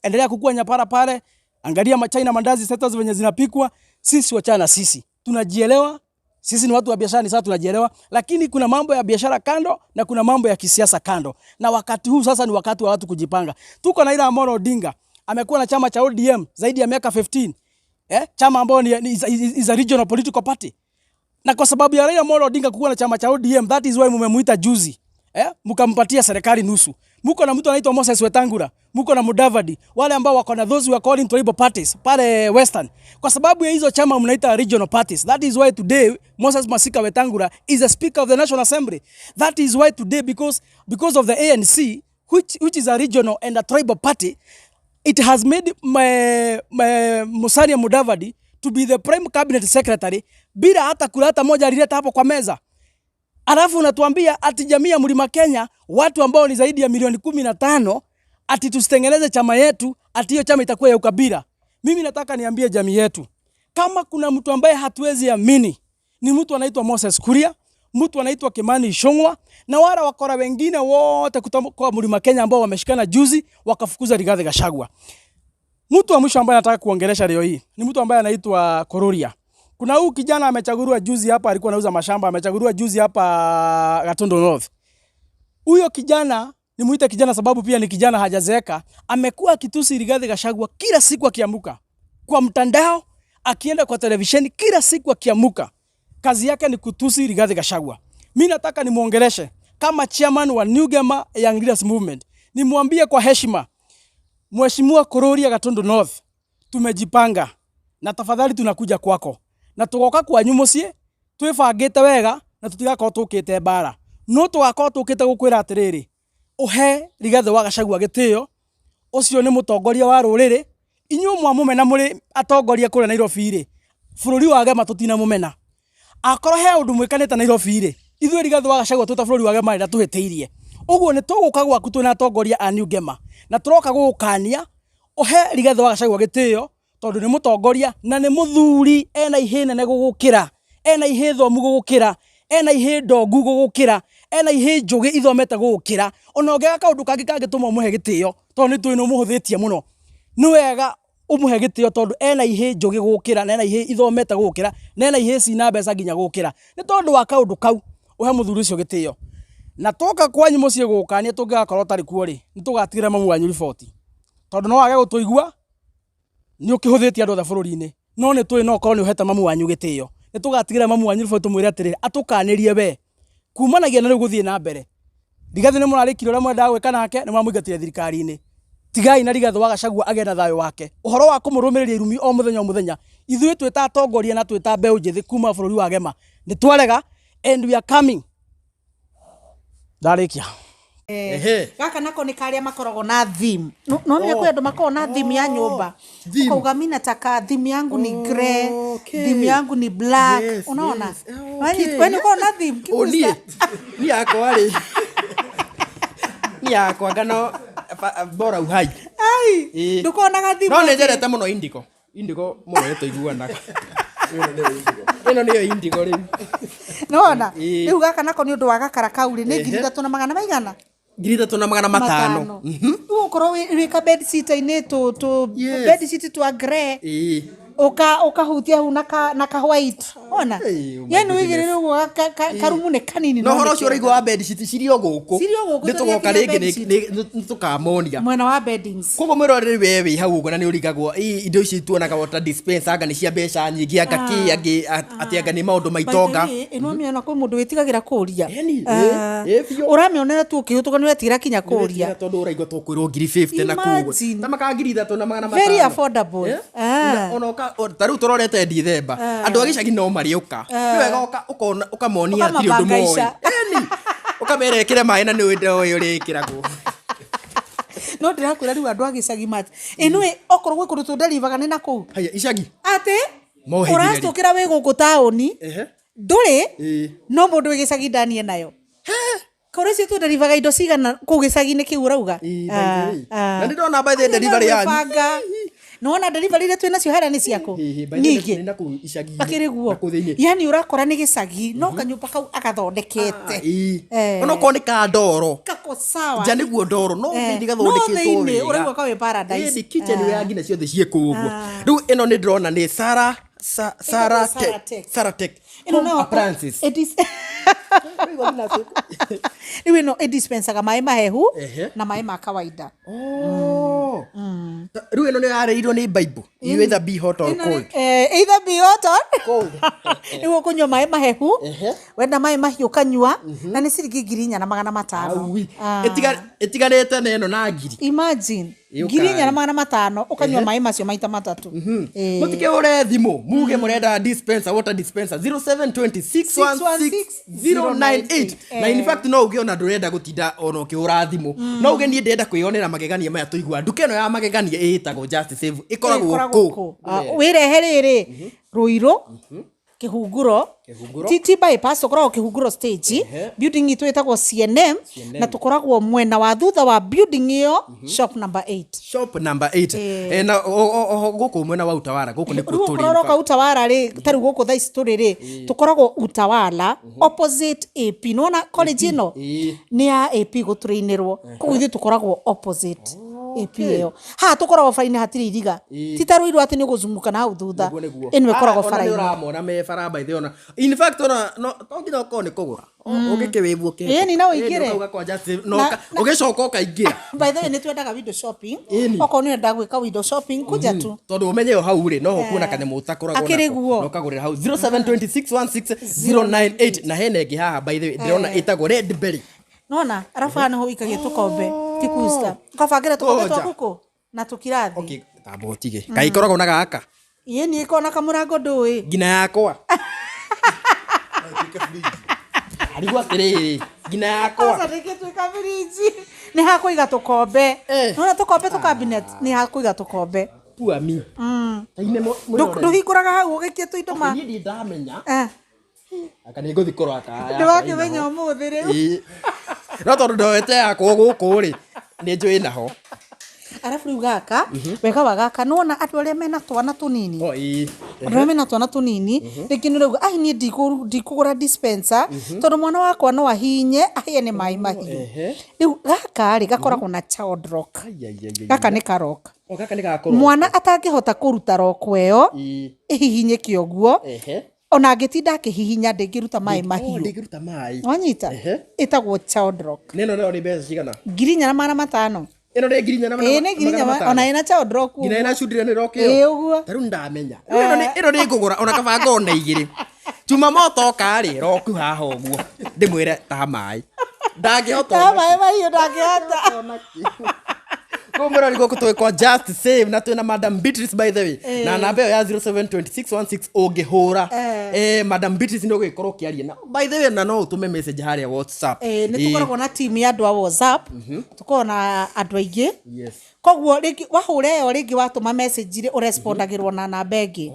endelea kukua nyapara pale, angalia machai na mandazi sasa venye zinapikwa. Sisi wachana na sisi, tunajielewa. Sisi ni watu wa biashara, ni sasa tunajielewa, lakini kuna mambo ya biashara kando na kuna mambo ya kisiasa kando, na wakati huu sasa ni wakati wa watu kujipanga. Tuko na Raila Amolo Odinga, amekuwa na chama cha ODM zaidi ya miaka 15, chama ambayo ni is a regional political party, na kwa sababu ya Raila Amolo Odinga kuwa na chama cha ODM, that is why mumemuita juzi, mkampatia serikali nusu. Muko na mtu anaitwa Moses Wetangula, muko na Mudavadi, wale ambao wako na those who are calling tribal parties pale Western. Kwa sababu ya hizo chama mnaita regional parties. That is why today Moses Masika Wetangula is a speaker of the National Assembly. That is why today because of the ANC which is a regional and a tribal party, it has made my Musalia Mudavadi to be the prime cabinet secretary bila hata kura hata moja alileta hapo kwa meza. Alafu unatuambia ati jamii ya Mlima Kenya, watu ambao ni zaidi ya milioni 15, ati tusitengeneze chama yetu, ati hiyo chama itakuwa ya ukabila. Mimi nataka niambie jamii yetu, kama kuna mtu ambaye hatuwezi amini ni mtu anaitwa Moses Kuria, mtu anaitwa Kimani Ichung'wah na wale wakora wengine wote kutoka kwa Mlima Kenya ambao wameshikana juzi wakafukuza Rigathi Gachagua. Mtu wa mwisho ambaye nataka kuongelesha leo hii ni mtu ambaye anaitwa Kororia. Kuna huyu kijana amechaguliwa juzi hapa, alikuwa anauza mashamba, amechaguliwa juzi hapa Gatundu North. Huyo kijana nimuite kijana sababu pia ni kijana hajazeeka, amekuwa akitusi Rigathi Gachagua kila siku akiamuka kwa mtandao, akienda kwa televisheni kila siku akiamuka, kazi yake ni kutusi Rigathi Gachagua. Mimi nataka nimuongeleshe kama chairman wa New Gema Young Leaders Movement, nimwambie kwa heshima, Mheshimiwa Kororia Gatundu North, tumejipanga na tafadhali tunakuja kwako na tugoka kwanyu muciĩ twĩbangĩte wega na tũtigakorwo tũkĩte mbara, no tũgakorwo tũkĩte gũkwĩra atĩrĩrĩ, ũhe Rigathĩ wa Gachagua gĩtĩo, ũcio nĩ mũtongoria wa rũrĩrĩ. Inyuĩ mwamũmena mũrĩ atongoria kũrĩa Nairobi rĩ, bũrũri wa Gema tũtinamũmena. Akorwo he ũndũ mwĩkanĩte Nairobi rĩ, ithuĩ Rigathĩ wa Gachagua twĩ ta bũrũri wa Gema nĩ tũhĩtĩirie. Ũguo nĩ tũgũka gwaku twĩna atongoria a New Gema na tũroka gũgũkania ũhe Rigathĩ wa Gachagua gĩtĩo, tondũ nĩ mũtongoria na nĩ mũthuri, ena ihĩ nene gũgũkĩra, ena ihĩ thomu gũgũkĩra, ena ihĩ ndongu gũgũkĩra, ena ihĩ njũgĩ ithomete gũgũkĩra. Ona ũngĩaga kaũndũ kangĩ kangĩtũma ũmũhe gĩtĩo, tondũ nĩ tũĩ nĩ ũmũhũthĩtie mũno, nĩ wega ũmũhe gĩtĩo tondũ ena ihĩ njũgĩ gũgũkĩra, na ena ihĩ ithomete gũgũkĩra, na ena ihĩ cina mbeca nginya gũgũkĩra. Nĩ tondũ wa kaũndũ kau ũhe mũthuri ũcio gĩtĩo. Na twoka kwanyu mũciĩ gũgũkania tũngĩgakorwo ũtarĩ kuo rĩ, nĩ tũgatigĩra mamu wanyu riboti, tondũ no wage gũtũigua nĩ ũkĩhũthĩtie andũ othe bũrũri-inĩ, no nĩ tũĩ no ũkorwo nĩ ũhete mamu wanyu gĩtĩo. Nĩ tũgatigĩra mamu wanyu riboti tũmwĩre atĩrĩrĩ, atũkanĩrie we kumanagia na rĩu gũthiĩ na mbere. Rigathĩ nĩ mũrarĩkire ũrĩa mwendaga gwĩka nake, nĩ mwamũingatire thirikari-inĩ. Tigai na Rigathĩ wa Gachagua agĩe na thayũ wake. Ũhoro wa kũmũrũmĩrĩria irumi o mũthenya o mũthenya, ithuĩ twĩ ta atongoria na twĩ ta mbeũ njĩthĩ kuma bũrũri wa Gema nĩ twarega. And we are coming. Ndarĩkia. Ehe. Gaka nako nĩ karĩa makoragwo na theme. No nĩ kwĩ andũ makoragwo na theme ya nyũmba. Theme. Ukauga mi nataka theme yangu ni grey, Okay. theme yangu ni black. Yes, Unaona? yes. Wani Okay. wewe uko na theme O niĩ kikusta. niĩ yakwa rĩ niĩ yakwa ngano bora uhai. Ai, Ĩĩ. ndukonaga theme. No nĩ njendete mũno indigo. Indigo mũno nĩ tũiguanaga. Ĩno nĩyo indigo rĩu. Nona? Ĩĩ. Rĩu gaka nako nĩ ũndũ wa gakara kau rĩ nĩ Ehe. 3500 maigana? 3500. Rĩu ũkorwo wĩ ka bed sheet-inĩ tũ tũ Yes. bed sheet twa grey. Ĩĩ. Uka ukahutia hau na ka na ka white. Ona? Hey, oh my Yani goodness. wĩigĩrĩre ũguo karumu nĩ kanini Na no ũhoro nĩ ũcio ũraigua wa bed sheet cirĩ o gũkũ. Cirĩ o gũkũ, Nĩ tũgoka tũrĩa rĩngĩ bed sheet. nĩ tũkamonia. Mwena wa beddings. Koguo mwĩroreri we wĩ hau ũguo na nĩ ũrigagwo "Ĩ, indo ici tuonaga water dispenser anga nĩ cia mbeca nyingĩ anga kĩ angĩ atĩ anga nĩ maũndũ ma itonga." Ĩno mĩona kwĩ mũndũ wĩtigagĩra kũria. Ĩni, Ah, ĩ, ĩ biũ. Ũramĩonera tu ũkĩhĩtũka nĩ wetigĩra kinya kũria. Nĩwetigĩra tondũ ũraigua tũkwĩrwo 50,000 na kũu ũguo. Imagine. Ta maka 3500. Very affordable. Eh? Ah. Na ona ta rĩu tũrorete Dithemba andũ a gĩcagi no marĩũka. Nĩ wega ũkona ũkamonia hatirĩ ũndũ moĩ. Ũkamabangaica. Ĩni. Ũkamera ĩkĩre maĩ na nĩ ũĩ ũrĩa ĩkĩragwo. No ndĩrakwĩra rĩu andũ a gĩcagi mati. Ĩno okorwo gwĩ kũndũ tũnderivaga nĩ na kũu. Haya icagi. Atĩ Mohĩgĩrĩri. ũracũkĩra wĩ gũkũ taũni Ehe. ndũrĩ Ĩĩ. no mũndũ wĩ gĩcagi ndanie nayo. Korwo icio tũnderivaga indo cigana kũu gĩcagi-inĩ kĩu ũrauga. Ĩĩ, by the way. Na nĩ ndona by the way delivery yanyu. Nĩwona delivery iria twĩ nacio harĩa nĩ ciakũ Ĩĩ, by the way, nyingĩ. nĩ na kũu icagi-inĩ. Akĩrĩ guo. Na kũu thĩinĩ. Yani ũrakora nĩ gĩcagi no kanyũmba kau agathondekete. Ĩĩ. Eh. Ona okorwo nĩ ka ndoro. Kako sawa. Nja nĩguo ndoro no Eh, thĩinĩ no gathondeketwo thĩinĩ wega. ũraigua ka wĩ paradise. Ĩĩ, kitchen Ah. ya nginya ciothe ciĩ kũu ũguo. Rĩu ĩno nĩ ndĩrona nĩ Sarah Sarah Ĩtagwo Sarah Tech. Tech. Sarah Tech. Ĩno Home nayo- appliances. Rĩu ĩno ĩdispensaga maĩ mahehu Ehe. na maĩ ma kawaida. Oh. Rĩu ĩno nĩ yarĩirwo nĩ Bible. You either be hot or Ĩno nĩ- cold. either be hot or Cold. Rĩu ũkũnyua maĩ mahehu Ehe. wenda maĩ mahiũ ũkanyua na nĩ ciringi 4500. Aui. Ah. Ĩtiganĩte na ĩno na ngiri. Imagine Ĩũkaĩ. 4500 ũkanyua maĩ macio maita matatũ. Ĩĩ. Mũtikĩhũre thimũ muge mũrenda dispenser water dispenser 0720616098 na in fact no uge ona ndũrenda gũtinda ona ũkĩhũra thimũ no uge niĩ ndĩrenda kwĩyonera magegania maya tũigua nduka ĩno ya magegania ĩtagwo Just Save ĩkoragwo Ĩkoragwo kũ kũ? Ah, wĩrehe rĩrĩ Ruiru Kĩhunguro Kĩhunguro. ti bypass tũkoragwo Kĩhunguro stage building itũ ĩtagwo CNM na tũkoragwo mwena wa thutha wa building ĩyo shop number 8. Shop number 8. Eh, na oho gũkũ mwena wa Utawala gũkũ nĩkuo Rĩu tũrĩ okorwo ũroka Utawala rĩ ta rĩu gũkũ thaa ici tũrĩ rĩ tũkoragwo Utawala opposite AP. Nĩwona college ĩno Ĩĩ. nĩ ya AP gũtũrĩinĩrwo koguo ithuĩ tũkoragwo opposite AP ĩyo. Haha tũkoragwo bara-inĩ hatirĩ iriga ti ta Ruiru atĩ nĩ ũgũzunguka na hau thutha. Nĩguo, nĩguo. Ĩno ĩkoragwo Ah, ona nĩ bara-inĩ. ũramona me bara by the way, ona in fact ona no to nginya ũkorwo nĩ kũgũra ũngĩkĩwĩbu ũkĩhĩtũka. Ĩni, no ũingĩre. Ĩni, ũkauga kwa Just Save, na Na- ũgĩcoka ũkaingĩra. By the way nĩ twendaga window shopping. Ĩni. Okorwo nĩ ũrenda gwĩka window shopping kuja tu. Tondũ ũmenye o hau rĩ noho kuona kanyamũ ũtakoragwo Akĩrĩ nako, guo. na ũkagũrĩra hau 07261609 na hena ĩngĩ haha by the way ndĩrona ĩtagwo red berry. Nona arabu haha nĩho ũikagia tũkombe ti kusta ũkabangĩra tũkombe Koja. twa gũkũ na tũkirathi. Okay, tamba ũtige kaĩ ĩkoragwo na gaka Ĩni ĩkoragwo na kamũrango ndũĩ. ngina yakwa arigwo atĩrĩrĩ ngina yakwa Aca ndĩngĩtuĩka birinji. Nĩ ha kũiga tũkombe. Eh. Nona tũkombe tũ cabinet nĩ ha kũiga tũkombe. Pua mi. Ta ine Ndũhingũraga hau ũgĩikie tũindo ma. Niĩ ndirĩ ndamenya. Eh. Aka nĩ ngũthiĩ kũrora ta yakwa Nĩwakĩmenya ĩnaho. ũmũthĩ rĩu. Ĩĩ. No tondũ ndoete yakwa gũkũ rĩ nĩ njũĩ naho. Arabu rĩu gaka wega wa gaka nĩwona andũ arĩa mena twana tũnini. O ĩĩ. Andũ arĩa mena twana tũnini rĩngĩ nĩ ũrauga ai niĩ ndikũgũra dispenser tondũ mwana wakwa no ahihinye ahĩe nĩ maĩ mahiũ. Ehe. Rĩu gaka rĩ gakoragwo na child lock. Ai, ai, ai, ai. Gaka nĩ ka lock. O gaka nĩ gakorwo. Mwana atangĩhota kũruta lock ĩyo Ĩĩ. ĩhihinyĩke ũguo Ehe. ona angĩtinda akĩhihinya ndĩngĩruta maĩ O mahiũ. ndĩngĩruta maĩ. Wanyita? Ehe. Ĩtagwo child lock. Nĩ ĩno nayo nĩ mbeca cigana? 4500. Ĩno nĩ ngiri inya na Ĩĩ nĩ ngiri inya magana ona matano. ĩna child lock Nginya ũguo. ĩna children lock ĩyo. Ĩĩ ũguo. Ta rĩu nĩndamenya. Rĩu ĩno ĩno nĩ ngũgũra ona kaba ngorwo na igĩrĩ. Juma moto oka rĩ roku haha ũguo ndĩmwĩre taha maĩ. Ndangĩhota Ta ona maĩ mahiũ ndangĩhota. Kũmũrori gũkũ twĩkwa Just Same na twĩna Madam Beatrice, by the way, na namba ĩyo ya 072616 ũngĩhũra, Madam Beatrice nĩ ũgũgĩkorwo ũkĩaria na, by the way, na no ũtũme message harĩa WhatsApp. Nĩ tũkoragwo na team ya andũ a WhatsApp, tũkoragwo na andũ aingĩ. Koguo rĩngĩ wahũra ĩyo, rĩngĩ watũma message rĩ, ũrespondagĩrwo na namba ĩngĩ.